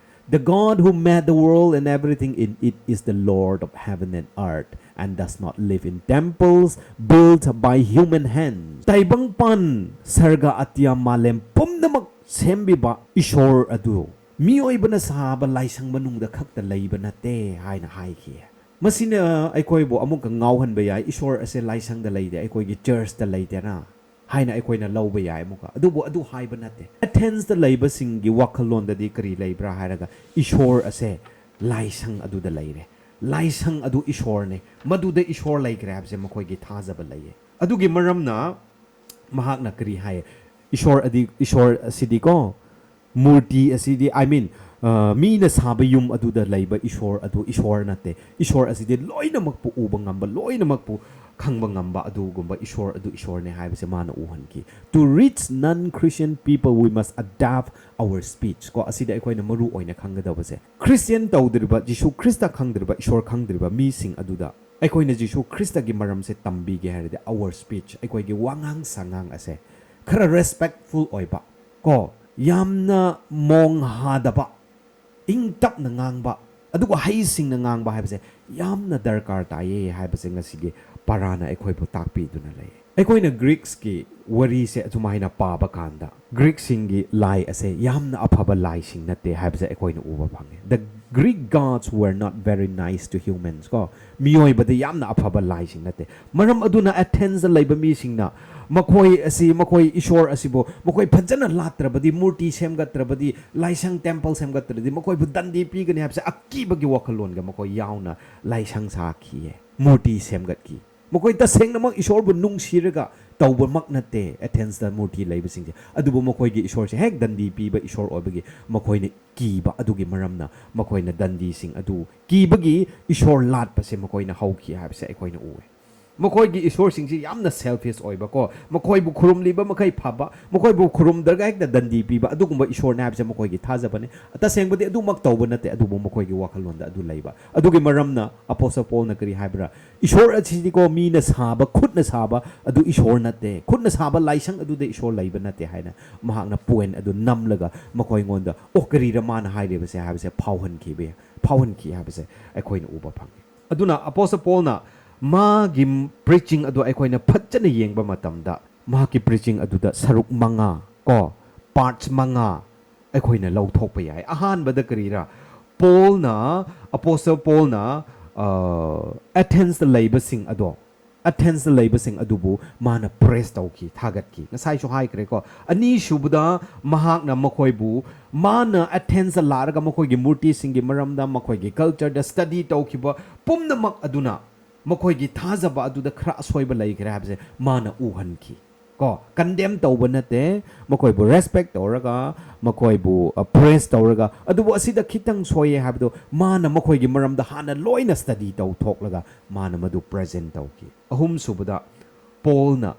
"The God who made the world and everything in it is the Lord of heaven and earth and does not live in temples built by human hands." ꯇꯥꯏꯕꯪꯄꯥꯟ, ꯁꯔꯒ ꯑꯇꯤꯌꯥ ꯃꯥꯂꯦꯝ ꯄꯨꯝꯅꯃꯛ ꯁꯦꯝꯕꯤꯕ ꯏꯁꯣꯔ ꯑꯗꯨ ꯃꯤꯑꯣꯏꯕꯅ ꯁꯥꯕ ꯂꯥꯏꯁꯪ ꯃꯅꯨꯡꯗ ꯈꯛꯇ ꯂꯩꯕ ꯅꯠꯇꯦ ꯍꯥꯏꯅ ꯍꯥꯏꯈꯤ꯫ ꯃꯁꯤꯅ ꯑꯩꯈꯣꯏꯕꯨ ꯑꯃꯨꯛꯀ ꯉꯥꯎꯍꯟꯕ ꯌꯥꯏ, ꯏꯁꯣꯔ ꯑꯁꯦ ꯂꯥꯏꯁꯪꯗ ꯂꯩꯇꯦ, ꯑꯩꯈꯣꯏꯒꯤ ꯆꯔꯆꯇ ꯂꯩꯇꯦꯅ ꯍꯥꯏꯅ ꯑꯩꯈꯣꯏꯅ ꯂꯧꯕ ꯌꯥꯏ ꯑꯃꯨꯛꯀ꯫ ꯑꯗꯨꯕꯨ ꯑꯗꯨ ꯍꯥꯏꯕ ꯅꯠꯇꯦ꯫ ꯑꯦꯊꯦꯟꯁꯇ ꯂꯩꯕꯁꯤꯡꯒꯤ ꯋꯥꯈꯜꯂꯣꯟꯗꯗꯤ ꯀꯔꯤ ꯂꯩꯕ꯭ꯔꯥ ꯍꯥꯏꯔꯒ, ꯏꯁꯣꯔ ꯑꯁꯦ ꯂꯥꯏꯁꯪ ꯑꯗꯨꯗ ꯂꯩꯔꯦ, ꯂꯥꯏꯁꯪ ꯑꯗꯨ ꯏꯁꯣꯔꯅꯦ, ꯃꯗꯨꯗ ꯏꯁꯣꯔ ꯂꯩꯈ꯭ꯔꯦ ꯍꯥꯏꯕꯁꯦ ꯃꯈꯣꯏꯒꯤ ꯊꯥꯖꯕ ꯂꯩꯌꯦ꯫ ꯑꯗꯨꯒꯤ ꯃꯔꯝꯅ ꯃꯍꯥꯛꯅ ꯀꯔꯤ ꯍꯥꯏ? ꯏꯁꯣꯔ ꯑꯗꯤ, ꯏꯁꯣꯔ ꯑꯁꯤꯗꯤꯀꯣ, ꯃꯨꯔꯇꯤ ꯑꯁꯤꯗꯤ, I mean, ꯑ, ꯃꯤꯅ ꯁꯥꯕ ꯌꯨꯝ ꯑꯗꯨꯗ ꯂꯩꯕ ꯏꯁꯣꯔ ꯑꯗꯨ ꯏꯁꯣꯔ ꯅꯠꯇꯦ꯫ ꯏꯁꯣꯔ ꯑꯁꯤꯗꯤ ꯂꯣꯏꯅꯃꯛꯄꯨ ꯎꯕ ꯉꯝꯕ, ꯂꯣꯏꯅꯃꯛꯄꯨ ꯈꯪꯕ ꯉꯝꯕ ꯑꯗꯨꯒꯨꯝꯕ ꯏꯁꯣꯔ ꯑꯗꯨ ꯏꯁꯣꯔꯅꯦ ꯍꯥꯏꯕꯁꯦ ꯃꯥꯅ ꯎꯍꯟꯈꯤ꯫ To reach non-Christian people, we must adapt our speech. ꯀꯣ, ꯑꯁꯤꯗ ꯑꯩꯈꯣꯏꯅ ꯃꯔꯨ ꯑꯣꯏꯅ ꯈꯪꯒꯗꯕꯁꯦ, ꯈ꯭ꯔꯤꯁꯇꯤꯌꯟ ꯇꯧꯗ꯭ꯔꯤꯕ, ꯖꯤꯁꯨ ꯈ꯭ꯔꯤꯁꯇ ꯈꯪꯗ꯭ꯔꯤꯕ, ꯏꯁꯣꯔ ꯈꯪꯗ꯭ꯔꯤꯕ ꯃꯤꯁꯤꯡ ꯑꯗꯨꯗ ꯑꯩꯈꯣꯏꯅ ꯖꯤꯁꯨ ꯈ꯭ꯔꯤꯁꯇꯒꯤ ꯃꯔꯝꯁꯦ ꯇꯝꯕꯤꯒꯦ ꯍꯥꯏꯔꯗꯤ, our speech, ꯑꯩꯈꯣꯏꯒꯤ ꯋꯥꯉꯥꯡ ꯁꯉꯥꯡ ꯑꯁꯦ ꯈꯔ ꯔꯦꯁꯄꯦꯛꯐꯨꯜ ꯑꯣꯏꯕ, ꯀꯣ, ꯌꯥꯝꯅ ꯃꯣꯡ ꯍꯥꯗꯕ, ꯏꯪ ꯇꯞꯅ ꯉꯥꯡꯕ, ꯑꯗꯨꯒ ꯍꯩꯁꯤꯡꯅ ꯉꯥꯡꯕ ꯍꯥꯏꯕꯁꯦ ꯌꯥꯝꯅ ꯗꯔꯀꯥꯔ ꯇꯥꯏꯌꯦ ꯍꯥꯏꯕꯁꯦ ꯉꯁꯤꯒꯤ ꯄꯔꯥꯅ ꯑꯩꯈꯣꯏꯕꯨ ꯇꯥꯛꯄꯤꯗꯨꯅ ꯂꯩ꯫ ꯑꯩꯈꯣꯏꯅ ꯒ꯭ꯔꯤꯛꯁꯀꯤ ꯋꯥꯔꯤꯁꯦ ꯑꯁꯨꯃꯥꯏꯅ ꯄꯥꯕ ꯀꯥꯟꯗ, ꯒ꯭ꯔꯤꯛꯁꯤꯡꯒꯤ ꯂꯥꯏ ꯑꯁꯦ ꯌꯥꯝꯅ ꯑꯐꯕ ꯂꯥꯏꯁꯤꯡ ꯅꯠꯇꯦ ꯍꯥꯏꯕꯁꯦ ꯑꯩꯈꯣꯏꯅ ꯎꯕ ꯐꯪꯉꯦ꯫ The Greek gods were not very nice to humans, ꯀꯣ, ꯃꯤꯑꯣꯏꯕꯗ ꯌꯥꯝꯅ ꯑꯐꯕ ꯂꯥꯏꯁꯤꯡ ꯅꯠꯇꯦ꯫ ꯃꯔꯝ ꯑꯗꯨꯅ ꯑꯦꯊꯦꯟꯁꯇ ꯂꯩꯕ ꯃꯤꯁꯤꯡꯅ ꯃꯈꯣꯏ ꯑꯁꯤ, ꯃꯈꯣꯏ ꯏꯁꯣꯔ ꯑꯁꯤꯕꯨ ꯃꯈꯣꯏ ꯐꯖꯅ ꯂꯥꯠꯇ꯭ꯔꯕꯗꯤ, ꯃꯨꯔꯇꯤ ꯁꯦꯝꯒꯠꯇ꯭ꯔꯕꯗꯤ, ꯂꯥꯏꯁꯪ, ꯇꯦꯝꯄꯜ ꯁꯦꯝꯒꯠꯇ꯭ꯔꯗꯤ ꯃꯈꯣꯏꯕꯨ ꯗꯟꯗꯤ ꯄꯤꯒꯅꯤ ꯍꯥꯏꯕꯁꯦ ꯑꯀꯤꯕꯒꯤ ꯋꯥꯈꯜꯂꯣꯟꯒ ꯃꯈꯣꯏ ꯌꯥꯎꯅ ꯂꯥꯏꯁꯪ ꯁꯥꯈꯤꯌꯦ, ꯃꯨꯔꯇꯤ ꯁꯦꯝꯒꯠꯈꯤ꯫ ꯃꯈꯣꯏ ꯇꯁꯦꯡꯅꯃꯛ ꯏꯁꯣꯔꯕꯨ ꯅꯨꯡꯁꯤꯔꯒ ꯇꯧꯕꯃꯛ ꯅꯠꯇꯦ ꯑꯦꯊꯦꯟꯁꯇ ꯃꯨꯔꯇꯤ ꯂꯩꯕꯁꯤꯡꯁꯦ, ꯑꯗꯨꯕꯨ ꯃꯈꯣꯏꯒꯤ ꯏꯁꯣꯔꯁꯦ ꯍꯦꯛ ꯗꯟꯗꯤ ꯄꯤꯕ ꯏꯁꯣꯔ ꯑꯣꯏꯕꯒꯤ ꯃꯈꯣꯏꯅ ꯀꯤꯕ ꯑꯗꯨꯒꯤ ꯃꯔꯝꯅ ꯃꯈꯣꯏꯅ ꯗꯟꯗꯤꯁꯤꯡ ꯑꯗꯨ ꯀꯤꯕꯒꯤ ꯏꯁꯣꯔ ꯂꯥꯠꯄꯁꯦ ꯃꯈꯣꯏꯅ ꯍꯧꯈꯤ ꯍꯥꯏꯕꯁꯦ ꯑꯩꯈꯣꯏꯅ ꯎꯑꯦ꯫ ꯃꯈꯣꯏꯒꯤ ꯏꯁꯣꯔꯁꯤꯡꯁꯤ ꯌꯥꯝꯅ ꯁꯦꯜꯐꯤꯁ ꯑꯣꯏꯕꯀꯣ, ꯃꯈꯣꯏꯕꯨ ꯈꯨꯔꯨꯝꯂꯤꯕ ꯃꯈꯩ ꯐꯕ, ꯃꯈꯣꯏꯕꯨ ꯈꯨꯔꯨꯝꯗ꯭ꯔꯒ ꯍꯦꯛꯇ ꯗꯟꯗꯤ ꯄꯤꯕ, ꯑꯗꯨꯒꯨꯝꯕ ꯏꯁꯣꯔꯅꯦ ꯍꯥꯏꯕꯁꯦ ꯃꯈꯣꯏꯒꯤ ꯊꯥꯖꯕꯅꯦ꯫ ꯇꯁꯦꯡꯕꯗꯤ ꯑꯗꯨꯃꯛ ꯇꯧꯕ ꯅꯠꯇꯦ, ꯑꯗꯨꯕꯨ ꯃꯈꯣꯏꯒꯤ ꯋꯥꯈꯜꯂꯣꯟꯗ ꯑꯗꯨ ꯂꯩꯕ꯫ ꯑꯗꯨꯒꯤ ꯃꯔꯝꯅ ꯑꯄꯣꯁꯇꯜ ꯄꯣꯜꯅ ꯀꯔꯤ ꯍꯥꯏꯕ꯭ꯔꯥ? ꯏꯁꯣꯔ ꯑꯁꯤꯗꯤꯀꯣ ꯃꯤꯅ ꯁꯥꯕ, ꯈꯨꯠꯅ ꯁꯥꯕ ꯑꯗꯨ ꯏꯁꯣꯔ ꯅꯠꯇꯦ, ꯈꯨꯠꯅ ꯁꯥꯕ ꯂꯥꯏꯁꯪ ꯑꯗꯨꯗ ꯏꯁꯣꯔ ꯂꯩꯕ ꯅꯠꯇꯦ ꯍꯥꯏꯅ ꯃꯍꯥꯛꯅ ꯄꯣꯏꯟ ꯑꯗꯨ ꯅꯝꯂꯒ ꯃꯈꯣꯏꯉꯣꯟꯗ, "ꯑꯣ, ꯀꯔꯤꯔ ꯃꯥꯅ ꯍꯥꯏꯔꯤꯕꯁꯦ?" ꯍꯥꯏꯕꯁꯦ ꯐꯥꯎꯍꯟꯈꯤꯕ, ꯐꯥꯎꯍꯟꯈꯤ ꯍꯥꯏꯕꯁꯦ ꯑꯩꯈꯣꯏꯅ ꯎꯕ ꯐꯪꯉꯤ꯫ ꯑꯗꯨꯅ ꯑꯄꯣꯁꯇꯜ ꯄꯣꯜꯅ ꯃꯥꯒꯤ ꯄ꯭ꯔꯤꯆꯤꯡ ꯑꯗꯨ ꯑꯩꯈꯣꯏꯅ ꯐꯖꯅ ꯌꯦꯡꯕ ꯃꯇꯝꯗ, ꯃꯍꯥꯛꯀꯤ ꯄ꯭ꯔꯤꯆꯤꯡ ꯑꯗꯨꯗ ꯁꯔꯨꯛ ꯃꯉꯥ, ꯀꯣ, ꯄꯥꯔꯠꯁ ꯃꯉꯥ ꯑꯩꯈꯣꯏꯅ ꯂꯧꯊꯣꯛꯄ ꯌꯥꯏ꯫ ꯑꯍꯥꯟꯕꯗ ꯀꯔꯤꯔꯥ? ꯄꯣꯜꯅ, ꯑꯄꯣꯁꯇꯜ ꯄꯣꯜꯅ, ꯑ, ꯑꯦꯊꯦꯟꯁꯇ ꯂꯩꯕꯁꯤꯡ ꯑꯗꯣ, ꯑꯦꯊꯦꯟꯁꯇ ꯂꯩꯕꯁꯤꯡ ꯑꯗꯨꯕꯨ ꯃꯥꯅ ꯄ꯭ꯔꯦꯁ ꯇꯧꯈꯤ, ꯊꯥꯒꯠꯈꯤ꯫ ꯉꯁꯥꯏꯁꯨ ꯍꯥꯏꯈ꯭ꯔꯦꯀꯣ꯫ ꯑꯅꯤꯁꯨꯕꯗ ꯃꯍꯥꯛꯅ ꯃꯈꯣꯏꯕꯨ, ꯃꯥꯅ ꯑꯦꯊꯦꯟꯁꯇ ꯂꯥꯛꯂꯒ ꯃꯈꯣꯏꯒꯤ ꯃꯨꯔꯇꯤꯁꯤꯡꯒꯤ ꯃꯔꯝꯗ, ꯃꯈꯣꯏꯒꯤ ꯀꯜꯆꯔꯗ ꯁ꯭ꯇꯗꯤ ꯇꯧꯈꯤꯕ ꯄꯨꯝꯅꯃꯛ ꯑꯗꯨꯅ ꯃꯈꯣꯏꯒꯤ ꯊꯥꯖꯕ ꯑꯗꯨꯗ ꯈꯔ ꯑꯁꯣꯏꯕ ꯂꯩꯈ꯭ꯔꯦ ꯍꯥꯏꯕꯁꯦ ꯃꯥꯅ ꯎꯍꯟꯈꯤ꯫ ꯀꯣ, ꯀꯟꯗꯦꯝ ꯇꯧꯕ ꯅꯠꯇꯦ, ꯃꯈꯣꯏꯕꯨ ꯔꯦꯁꯄꯦꯛ ꯇꯧꯔꯒ, ꯃꯈꯣꯏꯕꯨ ꯄ꯭ꯔꯦꯁ ꯇꯧꯔꯒ, ꯑꯗꯨꯕꯨ ꯑꯁꯤꯗ ꯈꯤꯇꯪ ꯁꯣꯏꯌꯦ ꯍꯥꯏꯕꯗꯣ ꯃꯥꯅ ꯃꯈꯣꯏꯒꯤ ꯃꯔꯝꯗ ꯍꯥꯟꯅ ꯂꯣꯏꯅ ꯁ꯭ꯇꯗꯤ ꯇꯧꯊꯣꯛꯂꯒ ꯃꯥꯅ ꯃꯗꯨ ꯄ꯭ꯔꯖꯦꯟ ꯇꯧꯈꯤ꯫ ꯑꯍꯨꯝꯁꯨꯕꯗ, ꯄꯣꯜꯅ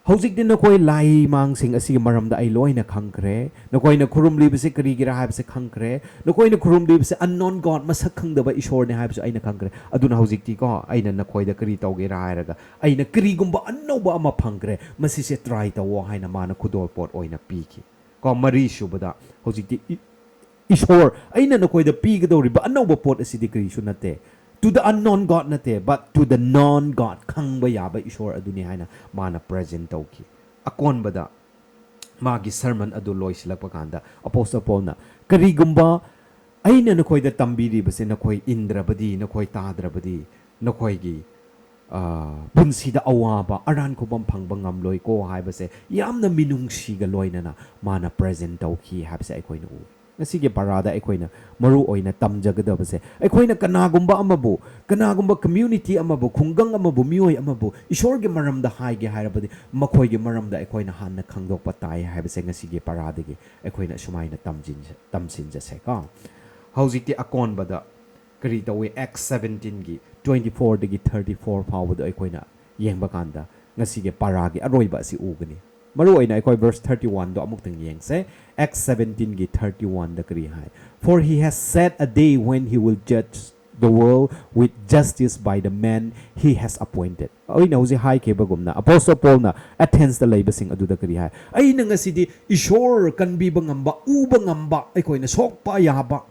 ꯍꯧꯖꯤꯛꯇꯤ ꯅꯈꯣꯏ ꯂꯥꯏꯃꯥꯡꯁꯤꯡ ꯑꯁꯤꯒꯤ ꯃꯔꯝꯗ ꯑꯩ ꯂꯣꯏꯅ ꯈꯪꯈ꯭ꯔꯦ꯫ ꯅꯈꯣꯏꯅ ꯈꯨꯔꯨꯝꯂꯤꯕꯁꯤ ꯀꯔꯤꯒꯤꯔꯥ ꯍꯥꯏꯕꯁꯤ ꯈꯪꯈ꯭ꯔꯦ꯫ ꯅꯈꯣꯏꯅ ꯈꯨꯔꯨꯝꯂꯤꯕꯁꯤ unknown God, ꯃꯁꯛ ꯈꯪꯗꯕ ꯏꯁꯣꯔꯅꯤ ꯍꯥꯏꯕꯁꯨ ꯑꯩꯅ ꯈꯪꯈ꯭ꯔꯦ꯫ ꯑꯗꯨꯅ ꯍꯧꯖꯤꯛꯇꯤꯀꯣ, ꯑꯩꯅ ꯅꯈꯣꯏꯗ ꯀꯔꯤ ꯇꯧꯒꯦꯔꯥ ꯍꯥꯏꯔꯒ, ꯑꯩꯅ ꯀꯔꯤꯒꯨꯝꯕ ꯑꯅꯧꯕ ꯑꯃ ꯐꯪꯈ꯭ꯔꯦ, ꯃꯁꯤꯁꯦ ꯇ꯭ꯔꯥꯏ ꯇꯧꯋꯣ ꯍꯥꯏꯅ ꯃꯥꯅ ꯈꯨꯗꯣꯜꯄꯣꯠ ꯑꯣꯏꯅ ꯄꯤꯈꯤ꯫ ꯀꯣ, ꯃꯔꯤꯁꯨꯕꯗ, ꯍꯧꯖꯤꯛꯇꯤ ꯏ-, ꯏꯁꯣꯔ, ꯑꯩꯅ ꯅꯈꯣꯏꯗ ꯄꯤꯒꯗꯧꯔꯤꯕ ꯑꯅꯧꯕ ꯄꯣꯠ ꯑꯁꯤꯗꯤ ꯀꯔꯤꯁꯨ ꯅꯠꯇꯦ, to the unknown God ꯅꯠꯇꯦ, but to the known God, ꯈꯪꯕ ꯌꯥꯕ ꯏꯁꯣꯔ ꯑꯗꯨꯅꯤ ꯍꯥꯏꯅ ꯃꯥꯅ ꯄ꯭ꯔꯖꯦꯟ ꯇꯧꯈꯤ꯫ ꯑꯀꯣꯟꯕꯗ, ꯃꯥꯒꯤ ꯁꯔꯃꯟ ꯑꯗꯨ ꯂꯣꯏꯁꯤꯜꯂꯛꯄ ꯀꯥꯟꯗ ꯑꯄꯣꯁꯇꯜ ꯄꯣꯜꯅ, "ꯀꯔꯤꯒꯨꯝꯕ ꯑꯩꯅ ꯅꯈꯣꯏꯗ ꯇꯝꯕꯤꯔꯤꯕꯁꯦ ꯅꯈꯣꯏ ꯏꯟꯗ꯭ꯔꯕꯗꯤ, ꯅꯈꯣꯏ ꯇꯥꯗ꯭ꯔꯕꯗꯤ, ꯅꯈꯣꯏꯒꯤ, ꯑ, ꯄꯨꯟꯁꯤꯗ ꯑꯋꯥꯕ, ꯑꯔꯥꯟ ꯈꯨꯕꯝ ꯐꯪꯕ ꯉꯝꯂꯣꯏꯀꯣ" ꯍꯥꯏꯕꯁꯦ ꯌꯥꯝꯅ ꯃꯤꯅꯨꯡꯁꯤꯒ ꯂꯣꯏꯅꯅ ꯃꯥꯅ ꯄ꯭ꯔꯖꯦꯟ ꯇꯧꯈꯤ ꯍꯥꯏꯕꯁꯦ ꯑꯩꯈꯣꯏꯅ ꯎꯏ꯫ ꯉꯁꯤꯒꯤ ꯄꯔꯥꯗ ꯑꯩꯈꯣꯏꯅ ꯃꯔꯨ ꯑꯣꯏꯅ ꯇꯝꯖꯒꯗꯕꯁꯦ, ꯑꯩꯈꯣꯏꯅ ꯀꯅꯥꯒꯨꯝꯕ ꯑꯃꯕꯨ, ꯀꯅꯥꯒꯨꯝꯕ ꯀꯝꯃ꯭ꯌꯨꯅꯤꯇꯤ ꯑꯃꯕꯨ, ꯈꯨꯡꯒꯪ ꯑꯃꯕꯨ, ꯃꯤꯑꯣꯏ ꯑꯃꯕꯨ ꯏꯁꯣꯔꯒꯤ ꯃꯔꯝꯗ ꯍꯥꯏꯒꯦ ꯍꯥꯏꯔꯕꯗꯤ, ꯃꯈꯣꯏꯒꯤ ꯃꯔꯝꯗ ꯑꯩꯈꯣꯏꯅ ꯍꯥꯟꯅ ꯈꯪꯗꯣꯛꯄ ꯇꯥꯏ ꯍꯥꯏꯕꯁꯦ ꯉꯁꯤꯒꯤ ꯄꯔꯥꯗꯒꯤ ꯑꯩꯈꯣꯏꯅ ꯑꯁꯨꯃꯥꯏꯅ ꯇꯝꯖꯤꯟ-, ꯇꯝꯁꯤꯟꯖꯁꯦꯀꯣ꯫ ꯍꯧꯖꯤꯛꯇꯤ ꯑꯀꯣꯟꯕꯗ ꯀꯔꯤ ꯇꯧꯏ? Acts seventeenꯒꯤ twenty fourꯗꯒꯤ thirty four ꯐꯥꯎꯕꯗꯣ ꯑꯩꯈꯣꯏꯅ ꯌꯦꯡꯕ ꯀꯥꯟꯗ, ꯉꯁꯤꯒꯤ ꯄꯔꯥꯒꯤ ꯑꯔꯣꯏꯕ ꯑꯁꯤ ꯎꯒꯅꯤ꯫ ꯃꯔꯨ ꯑꯣꯏꯅ ꯑꯩꯈꯣꯏ verse thirty oneꯗꯣ ꯑꯃꯨꯛꯇꯪ ꯌꯦꯡꯁꯦ꯫ Acts seventeenꯒꯤ thirty oneꯗ ꯀꯔꯤ ꯍꯥꯏ? "For he has set a day when he will judge the world with justice by the man he has appointed." ꯑꯩꯅ ꯍꯧꯖꯤꯛ ꯍꯥꯏꯈꯤꯕꯒꯨꯝꯅ, ꯑꯄꯣꯁꯇꯜ ꯄꯣꯜꯅ ꯑꯦꯊꯦꯟꯁꯇ ꯂꯩꯕꯁꯤꯡ ꯑꯗꯨꯗ ꯀꯔꯤ ꯍꯥꯏ? "ꯑꯩꯅ ꯉꯁꯤꯗꯤ ꯏꯁꯣꯔ ꯀꯟꯕꯤꯕ ꯉꯝꯕ, ꯎꯕ ꯉꯝꯕ, ꯑꯩꯈꯣꯏꯅ ꯁꯣꯛꯄ ꯌꯥꯕ,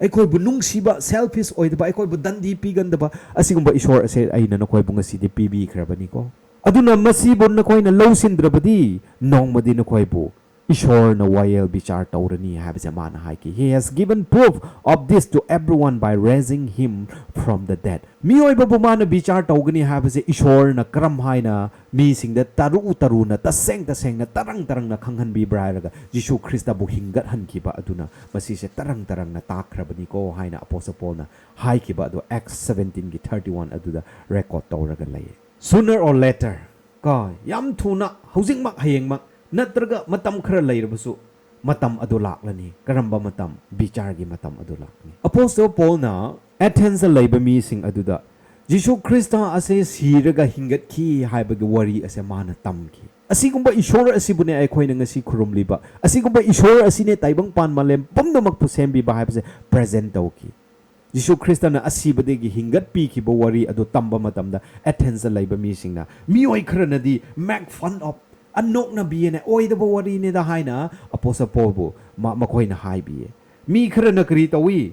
ꯑꯩꯈꯣꯏꯕꯨ ꯅꯨꯡꯁꯤꯕ, selfish ꯑꯣꯏꯗꯕ, ꯑꯩꯈꯣꯏꯕꯨ ꯗꯟꯗꯤ ꯄꯤꯒꯟꯗꯕ, ꯑꯁꯤꯒꯨꯝꯕ ꯏꯁꯣꯔ ꯑꯁꯦ ꯑꯩꯅ ꯅꯈꯣꯏꯕꯨ ꯉꯁꯤꯗꯤ ꯄꯤꯕꯤꯈ꯭ꯔꯕꯅꯤꯀꯣ꯫ ꯑꯗꯨꯅ ꯃꯁꯤꯕꯨ ꯅꯈꯣꯏꯅ ꯂꯧꯁꯤꯟꯗ꯭ꯔꯕꯗꯤ, ꯅꯣꯡꯃꯗꯤ ꯅꯈꯣꯏꯕꯨ ꯏꯁꯣꯔꯅ ꯋꯥꯌꯦꯜ ꯕꯤꯆꯥꯔ ꯇꯧꯔꯅꯤ ꯍꯥꯏꯕꯁꯦ ꯃꯥꯅ ꯍꯥꯏꯈꯤ꯫ "He has given proof of this to everyone by raising him from the dead." ꯃꯤꯑꯣꯏꯕꯕꯨ ꯃꯥꯅ ꯕꯤꯆꯥꯔ ꯇꯧꯒꯅꯤ ꯍꯥꯏꯕꯁꯦ ꯏꯁꯣꯔꯅ ꯀꯔꯝ ꯍꯥꯏꯅ ꯃꯤꯁꯤꯡꯗ ꯇꯔꯨ ꯇꯔꯨꯅ, ꯇꯁꯦꯡ ꯇꯁꯦꯡꯅ, ꯇꯔꯪ ꯇꯔꯪꯅ ꯈꯪꯍꯟꯕꯤꯕ꯭ꯔꯥ ꯍꯥꯏꯔꯒ, ꯖꯤꯁꯨ ꯈ꯭ꯔꯤꯁꯇꯕꯨ ꯍꯤꯡꯒꯠꯍꯟꯈꯤꯕ ꯑꯗꯨꯅ ꯃꯁꯤꯁꯦ ꯇꯔꯪ ꯇꯔꯪꯅ ꯇꯥꯛꯈ꯭ꯔꯕꯅꯤꯀꯣ ꯍꯥꯏꯅ ꯑꯄꯣꯁꯇꯜ ꯄꯣꯜꯅ ꯍꯥꯏꯈꯤꯕ ꯑꯗꯨ Acts seventeen ꯒꯤ thirty one ꯑꯗꯨꯗ ꯔꯦꯀꯣꯔꯗ ꯇꯧꯔꯒ ꯂꯩꯌꯦ꯫ "Sooner or later," ꯀꯣ, ꯌꯥꯝ ꯊꯨꯅ, ꯍꯧꯖꯤꯛꯃꯛ, ꯍꯌꯦꯡꯃꯛ, ꯅꯠꯇ꯭ꯔꯒ ꯃꯇꯝ ꯈꯔ ꯂꯩꯔꯕꯁꯨ, ꯃꯇꯝ ꯑꯗꯨ ꯂꯥꯛꯂꯅꯤ꯫ ꯀꯔꯝꯕ ꯃꯇꯝ? ꯕꯤꯆꯥꯔꯒꯤ ꯃꯇꯝ ꯑꯗꯨ ꯂꯥꯛꯂꯅꯤ꯫ ꯑꯄꯣꯁꯇꯜ ꯄꯣꯜꯅ ꯑꯦꯊꯦꯟꯁꯇ ꯂꯩꯕ ꯃꯤꯁꯤꯡ ꯑꯗꯨꯗ, "ꯖꯤꯁꯨ ꯈ꯭ꯔꯤꯁꯇ ꯑꯁꯤ ꯁꯤꯔꯒ ꯍꯤꯡꯒꯠꯈꯤ" ꯍꯥꯏꯕꯒꯤ ꯋꯥꯔꯤ ꯑꯁꯦ ꯃꯥꯅ ꯇꯝꯈꯤ꯫ "ꯑꯁꯤꯒꯨꯝꯕ ꯏꯁꯣꯔ ꯑꯁꯤꯕꯨꯅꯦ ꯑꯩꯈꯣꯏꯅ ꯉꯁꯤ ꯈꯨꯔꯨꯝꯂꯤꯕ꯫ ꯑꯁꯤꯒꯨꯝꯕ ꯏꯁꯣꯔ ꯑꯁꯤꯅꯦ ꯇꯥꯏꯕꯪꯄꯥꯟ ꯃꯥꯂꯦꯝ ꯄꯨꯝꯅꯃꯛꯄꯨ ꯁꯦꯝꯕꯤꯕ" ꯍꯥꯏꯕꯁꯦ ꯄ꯭ꯔꯦꯖꯦꯟ ꯇꯧꯈꯤ꯫ ꯖꯤꯁꯨ ꯈ꯭ꯔꯤꯁꯇꯅ ꯑꯁꯤꯕꯗꯒꯤ ꯍꯤꯡꯒꯠꯄꯤꯈꯤꯕ ꯋꯥꯔꯤ ꯑꯗꯨ ꯇꯝꯕ ꯃꯇꯝꯗ, ꯑꯦꯊꯦꯟꯁꯇ ꯂꯩꯕ ꯃꯤꯁꯤꯡꯅ, ꯃꯤꯑꯣꯏ ꯈꯔꯅꯗꯤ "Make fun of, ꯑꯅꯣꯛꯅꯕꯤꯌꯦꯅꯦ, ꯑꯣꯏꯗꯕ ꯋꯥꯔꯤꯅꯦꯗ" ꯍꯥꯏꯅ ꯑꯄꯣꯁꯇꯜ ꯄꯣꯜꯕꯨ ꯃ-, ꯃꯈꯣꯏꯅ ꯍꯥꯏꯕꯤꯌꯦ꯫ ꯃꯤ ꯈꯔꯅ ꯀꯔꯤ ꯇꯧꯏ?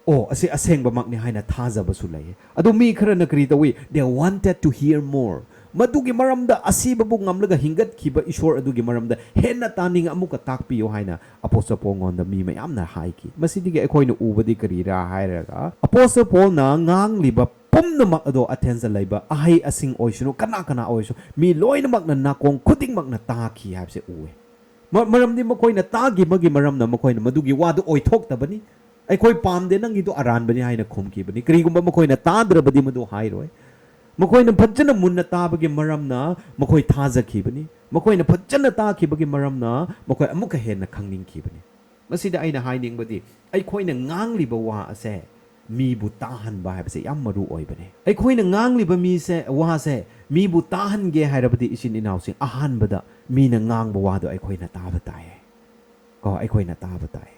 "ꯑꯣ, ꯑꯁꯤ ꯑꯁꯦꯡꯕꯃꯛꯅꯤ" ꯍꯥꯏꯅ ꯊꯥꯖꯕꯁꯨ ꯂꯩꯌꯦ꯫ ꯑꯗꯨ ꯃꯤ ꯈꯔꯅ ꯀꯔꯤ ꯇꯧꯏ? They wanted to hear more. ꯃꯗꯨꯒꯤ ꯃꯔꯝꯗ, ꯑꯁꯤꯕꯕꯨ ꯉꯝꯂꯒ ꯍꯤꯡꯒꯠꯈꯤꯕ ꯏꯁꯣꯔ ꯑꯗꯨꯒꯤ ꯃꯔꯝꯗ ꯍꯦꯟꯅ ꯇꯥꯅꯤꯡ, ꯑꯃꯨꯛꯀ ꯇꯥꯛꯄꯤꯌꯨ ꯍꯥꯏꯅ ꯑꯄꯣꯁꯇꯜ ꯄꯣꯜꯉꯣꯟꯗ ꯃꯤ ꯃꯌꯥꯝꯅ ꯍꯥꯏꯈꯤ꯫ ꯃꯁꯤꯗꯒꯤ ꯑꯩꯈꯣꯏꯅ ꯎꯕꯗꯤ ꯀꯔꯤꯔꯥ ꯍꯥꯏꯔꯒ, ꯑꯄꯣꯁꯇꯜ ꯄꯣꯜꯅ ꯉꯥꯡꯂꯤꯕ ꯄꯨꯝꯅꯃꯛ ꯑꯗꯣ ꯑꯊꯦꯟꯁꯇ ꯂꯩꯕ ꯑꯍꯩ ꯑꯁꯤꯡ ꯑꯣꯏꯁꯅꯨ, ꯀꯅꯥ ꯀꯅꯥ ꯑꯣꯏꯔꯁꯨ, ꯃꯤ ꯂꯣꯏꯅꯃꯛꯅ ꯅꯥꯀꯣꯡ ꯈꯨꯗꯤꯡꯃꯛꯅ ꯇꯥꯈꯤ ꯍꯥꯏꯕꯁꯦ ꯎꯏ꯫ ꯃ-, ꯃꯔꯝꯗꯤ ꯃꯈꯣꯏꯅ ꯇꯥꯈꯤꯕꯒꯤ ꯃꯔꯝꯅ ꯃꯈꯣꯏꯅ ꯃꯗꯨꯒꯤ ꯋꯥꯗꯨ ꯑꯣꯏꯊꯣꯛꯇꯕꯅꯤ꯫ "ꯑꯩꯈꯣꯏ ꯄꯥꯝꯗꯦ, ꯅꯪꯒꯤꯗꯨ ꯑꯔꯥꯟꯕꯅꯤ" ꯍꯥꯏꯅ ꯈꯨꯝꯈꯤꯕꯅꯤ꯫ ꯀꯔꯤꯒꯨꯝꯕ ꯃꯈꯣꯏꯅ ꯇꯥꯗ꯭ꯔꯕꯗꯤ ꯃꯗꯨ ꯍꯥꯏꯔꯣꯏ꯫ ꯃꯈꯣꯏꯅ ꯐꯖꯅ ꯃꯨꯟꯅ ꯇꯥꯕꯒꯤ ꯃꯔꯝꯅ ꯃꯈꯣꯏ ꯊꯥꯖꯈꯤꯕꯅꯤ꯫ ꯃꯈꯣꯏꯅ ꯐꯖꯅ ꯇꯥꯈꯤꯕꯒꯤ ꯃꯔꯝꯅ ꯃꯈꯣꯏ ꯑꯃꯨꯛꯀ ꯍꯦꯟꯅ ꯈꯪꯅꯤꯡꯈꯤꯕꯅꯤ꯫ ꯃꯁꯤꯗ ꯑꯩꯅ ꯍꯥꯏꯅꯤꯡꯕꯗꯤ, ꯑꯩꯈꯣꯏꯅ ꯉꯥꯡꯂꯤꯕ ꯋꯥ ꯑꯁꯦ ꯃꯤꯕꯨ ꯇꯥꯍꯟꯕ ꯍꯥꯏꯕꯁꯦ ꯌꯥꯝ ꯃꯔꯨ ꯑꯣꯏꯕꯅꯦ꯫ ꯑꯩꯈꯣꯏꯅ ꯉꯥꯡꯂꯤꯕ ꯃꯤꯁꯦ, ꯋꯥꯁꯦ ꯃꯤꯕꯨ ꯇꯥꯍꯟꯒꯦ ꯍꯥꯏꯔꯕꯗꯤ, ꯏꯆꯤꯟ ꯏꯅꯥꯎꯁꯤꯡ, ꯑꯍꯥꯟꯕꯗ ꯃꯤꯅ ꯉꯥꯡꯕ ꯋꯥꯗꯣ ꯑꯩꯈꯣꯏꯅ ꯇꯥꯕ ꯇꯥꯏꯌꯦ꯫ ꯀꯣ, ꯑꯩꯈꯣꯏꯅ ꯇꯥꯕ ꯇꯥꯏ꯫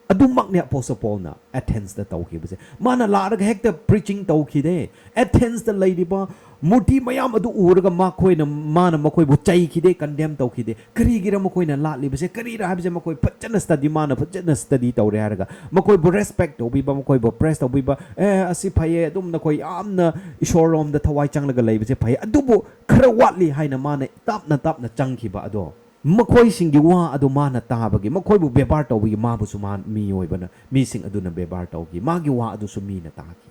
ꯑꯗꯨꯃꯛꯅꯦ ꯑꯄꯣꯁꯇꯜ ꯄꯣꯜꯅ ꯑꯦꯊꯦꯟꯁꯇ ꯇꯧꯈꯤꯕꯁꯦ꯫ ꯃꯥꯅ ꯂꯥꯛꯑꯒ ꯍꯦꯛꯇ ꯄ꯭ꯔꯤꯆꯤꯡ ꯇꯧꯈꯤꯗꯦ꯫ ꯑꯦꯊꯦꯟꯁꯇ ꯂꯩꯔꯤꯕ ꯃꯨꯔꯇꯤ ꯃꯌꯥꯝ ꯑꯗꯨ ꯎꯔꯒ ꯃꯈꯣꯏꯅ, ꯃꯥꯅ ꯃꯈꯣꯏꯕꯨ ꯆꯩꯈꯤꯗꯦ, ꯀꯟꯗꯦꯝ ꯇꯧꯈꯤꯗꯦ꯫ ꯀꯔꯤꯒꯤꯔ ꯃꯈꯣꯏꯅ ꯂꯥꯠꯂꯤꯕꯁꯦ? ꯀꯔꯤꯔ ꯍꯥꯏꯕꯁꯦ ꯃꯈꯣꯏ ꯐꯖꯅ ꯁ꯭ꯇꯗꯤ, ꯃꯥꯅ ꯐꯖꯅ ꯁ꯭ꯇꯗꯤ ꯇꯧꯔꯦ ꯍꯥꯏꯔꯒ, ꯃꯈꯣꯏꯕꯨ ꯔꯦꯁꯄꯦꯛ ꯇꯧꯕꯤꯕ, ꯃꯈꯣꯏꯕꯨ ꯄ꯭ꯔꯦꯁ ꯇꯧꯕꯤꯕ, "ꯑꯦ, ꯑꯁꯤ ꯐꯩꯌꯦ, ꯑꯗꯨꯝ ꯅꯈꯣꯏ ꯌꯥꯝꯅ ꯏꯁꯣꯔꯔꯣꯝꯗ ꯊꯋꯥꯏ ꯆꯪꯂꯒ ꯂꯩꯕꯁꯦ ꯐꯩꯌꯦ, ꯑꯗꯨꯕꯨ ꯈꯔ ꯋꯥꯠꯂꯤ" ꯍꯥꯏꯅ ꯃꯥꯅ ꯇꯞꯅ ꯇꯞꯅ ꯆꯪꯈꯤꯕ ꯑꯗꯣ, ꯃꯈꯣꯏꯁꯤꯡꯒꯤ ꯋꯥ ꯑꯗꯨ ꯃꯥꯅ ꯇꯥꯕꯒꯤ, ꯃꯈꯣꯏꯕꯨ ꯕꯦꯕꯥꯔ ꯇꯧꯕꯒꯤ ꯃꯥꯕꯨꯁꯨ ꯃꯥ, ꯃꯤꯑꯣꯏꯕꯅ, ꯃꯤꯁꯤꯡ ꯑꯗꯨꯅ ꯕꯦꯕꯥꯔ ꯇꯧꯈꯤ꯫ ꯃꯥꯒꯤ ꯋꯥ ꯑꯗꯨꯁꯨ ꯃꯤꯅ ꯇꯥꯈꯤ꯫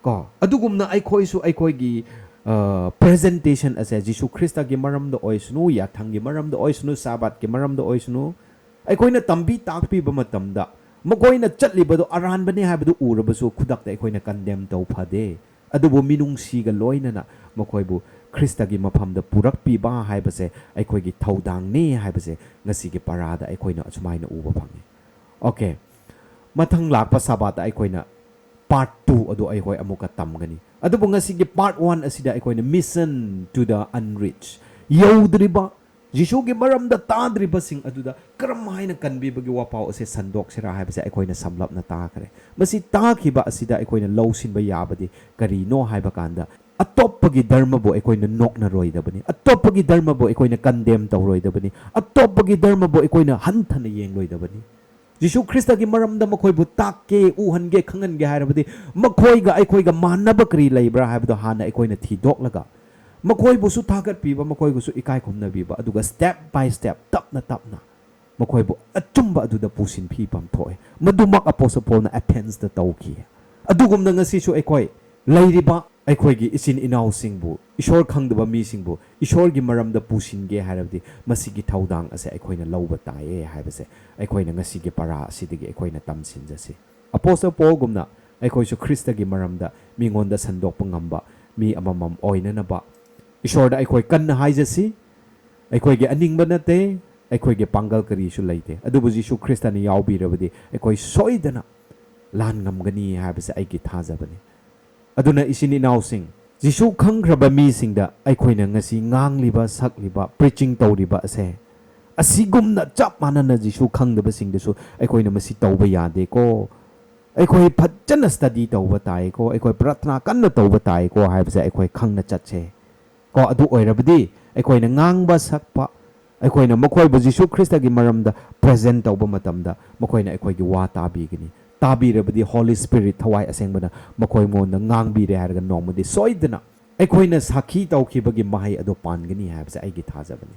ꯀꯣ, ꯑꯗꯨꯒꯨꯝꯅ ꯑꯩꯈꯣꯏꯁꯨ ꯑꯩꯈꯣꯏꯒꯤ, ꯑ, presentation ꯑꯁꯦ ꯖꯤꯁꯨ ꯈ꯭ꯔꯤꯁꯇꯒꯤ ꯃꯔꯝꯗ ꯑꯣꯏꯁꯅꯨ, ꯌꯥꯊꯪꯒꯤ ꯃꯔꯝꯗ ꯑꯣꯏꯁꯅꯨ, ꯁꯥꯕꯥꯠꯀꯤ ꯃꯔꯝꯗ ꯑꯣꯏꯁꯅꯨ, ꯑꯩꯈꯣꯏꯅ ꯇꯝꯕꯤ ꯇꯥꯛꯄꯤꯕ ꯃꯇꯝꯗ ꯃꯈꯣꯏꯅ ꯆꯠꯂꯤꯕꯗꯣ ꯑꯔꯥꯟꯕꯅꯤ ꯍꯥꯏꯕꯗꯨ ꯎꯔꯕꯁꯨ ꯈꯨꯗꯛꯇ ꯑꯩꯈꯣꯏꯅ condemn ꯇꯧ ꯐꯗꯦ꯫ ꯑꯗꯨꯕꯨ ꯃꯤꯅꯨꯡꯁꯤꯒ ꯂꯣꯏꯅꯅ ꯃꯈꯣꯏꯕꯨ ꯈ꯭ꯔꯤꯁꯇꯒꯤ ꯃꯐꯝꯗ ꯄꯨꯔꯛꯄꯤꯕ ꯍꯥꯏꯕꯁꯦ ꯑꯩꯈꯣꯏꯒꯤ ꯊꯧꯗꯥꯡꯅꯤ ꯍꯥꯏꯕꯁꯦ ꯉꯁꯤꯒꯤ ꯄꯔꯥꯗ ꯑꯩꯈꯣꯏꯅ ꯑꯁꯨꯃꯥꯏꯅ ꯎꯕ ꯐꯪꯉꯤ꯫ ꯑꯣꯀꯦ, ꯃꯊꯪ ꯂꯥꯛꯄ ꯁꯥꯕꯥꯠꯇ ꯑꯩꯈꯣꯏꯅ part two ꯑꯗꯨ ꯑꯩꯈꯣꯏ ꯑꯃꯨꯛꯀ ꯇꯝꯒꯅꯤ꯫ ꯑꯗꯨꯕꯨ ꯉꯁꯤꯒꯤ part one ꯑꯁꯤꯗ ꯑꯩꯈꯣꯏꯅ Mission to the Unreached, ꯌꯧꯗ꯭ꯔꯤꯕ, ꯖꯤꯁꯨꯒꯤ ꯃꯔꯝꯗ ꯇꯥꯗ꯭ꯔꯤꯕꯁꯤꯡ ꯑꯗꯨꯗ ꯀꯔꯝ ꯍꯥꯏꯅ ꯀꯟꯕꯤꯕꯒꯤ ꯋꯥꯄꯥꯎ ꯑꯁꯦ ꯁꯟꯗꯣꯛꯁꯤꯔꯥ ꯍꯥꯏꯕꯁꯦ ꯑꯩꯈꯣꯏꯅ ꯁꯝꯂꯞꯅ ꯇꯥꯈ꯭ꯔꯦ꯫ ꯃꯁꯤ ꯇꯥꯈꯤꯕ ꯑꯁꯤꯗ ꯑꯩꯈꯣꯏꯅ ꯂꯧꯁꯤꯟꯕ ꯌꯥꯕꯗꯤ ꯀꯔꯤꯅꯣ ꯍꯥꯏꯕ ꯀꯥꯟꯗ, ꯑꯇꯣꯞꯄꯒꯤ ꯙꯔꯃꯕꯨ ꯑꯩꯈꯣꯏꯅ ꯅꯣꯛꯅꯔꯣꯏꯗꯕꯅꯤ, ꯑꯇꯣꯞꯄꯒꯤ ꯙꯔꯃꯕꯨ ꯑꯩꯈꯣꯏꯅ condemn ꯇꯧꯔꯣꯏꯗꯕꯅꯤ, ꯑꯇꯣꯞꯄꯒꯤ ꯙꯔꯃꯕꯨ ꯑꯩꯈꯣꯏꯅ ꯍꯟꯊꯅ ꯌꯦꯡꯂꯣꯏꯗꯕꯅꯤ꯫ ꯖꯤꯁꯨ ꯈ꯭ꯔꯤꯁꯇꯒꯤ ꯃꯔꯝꯗ ꯃꯈꯣꯏꯕꯨ ꯇꯥꯛꯀꯦ, ꯎꯍꯟꯒꯦ, ꯈꯪꯍꯟꯒꯦ ꯍꯥꯏꯔꯕꯗꯤ ꯃꯈꯣꯏꯒ ꯑꯩꯈꯣꯏꯒ ꯃꯥꯟꯅꯕ ꯀꯔꯤ ꯂꯩꯕ꯭ꯔꯥ ꯍꯥꯏꯕꯗꯣ ꯍꯥꯟꯅ ꯑꯩꯈꯣꯏꯅ ꯊꯤꯗꯣꯛꯂꯒ, ꯃꯈꯣꯏꯕꯨꯁꯨ ꯊꯥꯒꯠꯄꯤꯕ, ꯃꯈꯣꯏꯕꯨꯁꯨ ꯏꯀꯥꯏ ꯈꯨꯝꯅꯕꯤꯕ, ꯑꯗꯨꯒ step by step, ꯇꯞꯅ ꯇꯞꯅ ꯃꯈꯣꯏꯕꯨ ꯑꯆꯨꯝꯕ ꯑꯗꯨꯗ ꯄꯨꯁꯤꯟꯐꯝ ꯊꯣꯛꯑꯦ꯫ ꯃꯗꯨꯃꯛ ꯑꯄꯣꯁꯇꯜ ꯄꯣꯜꯅ ꯑꯦꯊꯦꯟꯁꯇ ꯇꯧꯈꯤ꯫ ꯑꯗꯨꯒꯨꯝꯅ ꯉꯁꯤꯁꯨ ꯑꯩꯈꯣꯏ ꯂꯩꯔꯤꯕ ꯑꯩꯈꯣꯏꯒꯤ ꯏꯆꯤꯟ ꯏꯅꯥꯎꯁꯤꯡꯕꯨ, ꯏꯁꯣꯔ ꯈꯪꯗꯕ ꯃꯤꯁꯤꯡꯕꯨ ꯏꯁꯣꯔꯒꯤ ꯃꯔꯝꯗ ꯄꯨꯁꯤꯟꯒꯦ ꯍꯥꯏꯔꯕꯗꯤ ꯃꯁꯤꯒꯤ ꯊꯧꯗꯥꯡ ꯑꯁꯦ ꯑꯩꯈꯣꯏꯅ ꯂꯧꯕ ꯇꯥꯏꯌꯦ ꯍꯥꯏꯕꯁꯦ ꯑꯩꯈꯣꯏꯅ ꯉꯁꯤꯒꯤ ꯄꯔꯥ ꯑꯁꯤꯗꯒꯤ ꯑꯩꯈꯣꯏꯅ ꯇꯝꯁꯤꯟꯖꯁꯤ꯫ ꯑꯄꯣꯁꯇꯜ ꯄꯣꯜꯒꯨꯝꯅ ꯑꯩꯈꯣꯏꯁꯨ ꯈ꯭ꯔꯤꯁꯇꯒꯤ ꯃꯔꯝꯗ ꯃꯤꯉꯣꯟꯗ ꯁꯟꯗꯣꯛꯄ ꯉꯝꯕ ꯃꯤ ꯑꯃꯃꯝ ꯑꯣꯏꯅꯅꯕ ꯏꯁꯣꯔꯗ ꯑꯩꯈꯣꯏ ꯀꯟꯅ ꯍꯥꯏꯖꯁꯤ꯫ ꯑꯩꯈꯣꯏꯒꯤ ꯑꯅꯤꯡꯕ ꯅꯠꯇꯦ, ꯑꯩꯈꯣꯏꯒꯤ ꯄꯥꯡꯒꯜ ꯀꯔꯤꯁꯨ ꯂꯩꯇꯦ, ꯑꯗꯨꯕꯨ ꯖꯤꯁꯨ ꯈ꯭ꯔꯤꯁꯇꯅ ꯌꯥꯎꯕꯤꯔꯕꯗꯤ ꯑꯩꯈꯣꯏ ꯁꯣꯏꯗꯅ ꯂꯥꯟ ꯉꯝꯒꯅꯤ ꯍꯥꯏꯕꯁꯦ ꯑꯩꯒꯤ ꯊꯥꯖꯕꯅꯤ꯫ ꯑꯗꯨꯅ ꯏꯆꯤꯟ ꯏꯅꯥꯎꯁꯤꯡ, ꯖꯤꯁꯨ ꯈꯪꯈ꯭ꯔꯕ ꯃꯤꯁꯤꯡꯗ ꯑꯩꯈꯣꯏꯅ ꯉꯁꯤ ꯉꯥꯡꯂꯤꯕ, ꯁꯛꯂꯤꯕ, preaching ꯇꯧꯔꯤꯕ ꯑꯁꯦ, ꯑꯁꯤꯒꯨꯝꯅ ꯆꯞ ꯃꯥꯟꯅꯅ ꯖꯤꯁꯨ ꯈꯪꯗꯕꯁꯤꯡꯗꯁꯨ ꯑꯩꯈꯣꯏꯅ ꯃꯁꯤ ꯇꯧꯕ ꯌꯥꯗꯦꯀꯣ, ꯑꯩꯈꯣꯏ ꯐꯖꯅ study ꯇꯧꯕ ꯇꯥꯏꯀꯣ, ꯑꯩꯈꯣꯏ ꯄ꯭ꯔꯊꯅꯥ ꯀꯟꯅ ꯇꯧꯕ ꯇꯥꯏꯀꯣ ꯍꯥꯏꯕꯁꯦ ꯑꯩꯈꯣꯏ ꯈꯪꯅ ꯆꯠꯁꯦ꯫ ꯀꯣ, ꯑꯗꯨ ꯑꯣꯏꯔꯕꯗꯤ ꯑꯩꯈꯣꯏꯅ ꯉꯥꯡꯕ ꯁꯛꯄ, ꯑꯩꯈꯣꯏꯅ ꯃꯈꯣꯏꯕꯨ ꯖꯤꯁꯨ ꯈ꯭ꯔꯤꯁꯇꯒꯤ ꯃꯔꯝꯗ present ꯇꯧꯕ ꯃꯇꯝꯗ ꯃꯈꯣꯏꯅ ꯑꯩꯈꯣꯏꯒꯤ ꯋꯥ ꯇꯥꯕꯤꯒꯅꯤ꯫ ꯇꯥꯕꯤꯔꯕꯗꯤ Holy Spirit, ꯊꯋꯥꯏ ꯑꯁꯦꯡꯕꯅ ꯃꯈꯣꯏ ꯃꯉꯣꯟꯗ ꯉꯥꯡꯕꯤꯔꯦ ꯍꯥꯏꯔꯒ ꯅꯣꯡꯃꯗꯤ ꯁꯣꯏꯗꯅ ꯑꯩꯈꯣꯏꯅ ꯁꯥꯈꯤ ꯇꯧꯈꯤꯕꯒꯤ ꯃꯍꯩ ꯑꯗꯨ ꯄꯥꯟꯒꯅꯤ ꯍꯥꯏꯕꯁꯦ ꯑꯩꯒꯤ ꯊꯥꯖꯕꯅꯤ꯫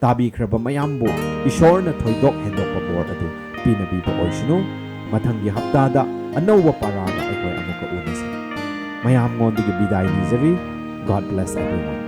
ꯇꯥꯕꯤꯈ꯭ꯔꯕ ꯃꯌꯥꯝꯕꯨ ꯏꯁꯣꯔꯅ ꯊꯣꯏꯗꯣꯛ ꯍꯦꯟꯗꯣꯛꯄ ꯕꯣꯔ ꯑꯗꯨ ꯄꯤꯅꯕꯤꯕ ꯑꯣꯏꯁꯅꯨ꯫ ꯃꯊꯪꯒꯤ ꯍꯞꯇꯥꯗ ꯑꯅꯧꯕ ꯄꯥꯔꯥꯒ ꯑꯩꯈꯣꯏ ꯑꯃꯨꯛꯀ ꯎꯅꯁꯤ꯫ ꯃꯌꯥꯝꯉꯣꯟꯗꯒꯤ ꯕꯤꯗꯥꯏ ꯅꯤꯖꯔꯤ꯫ God bless everyone.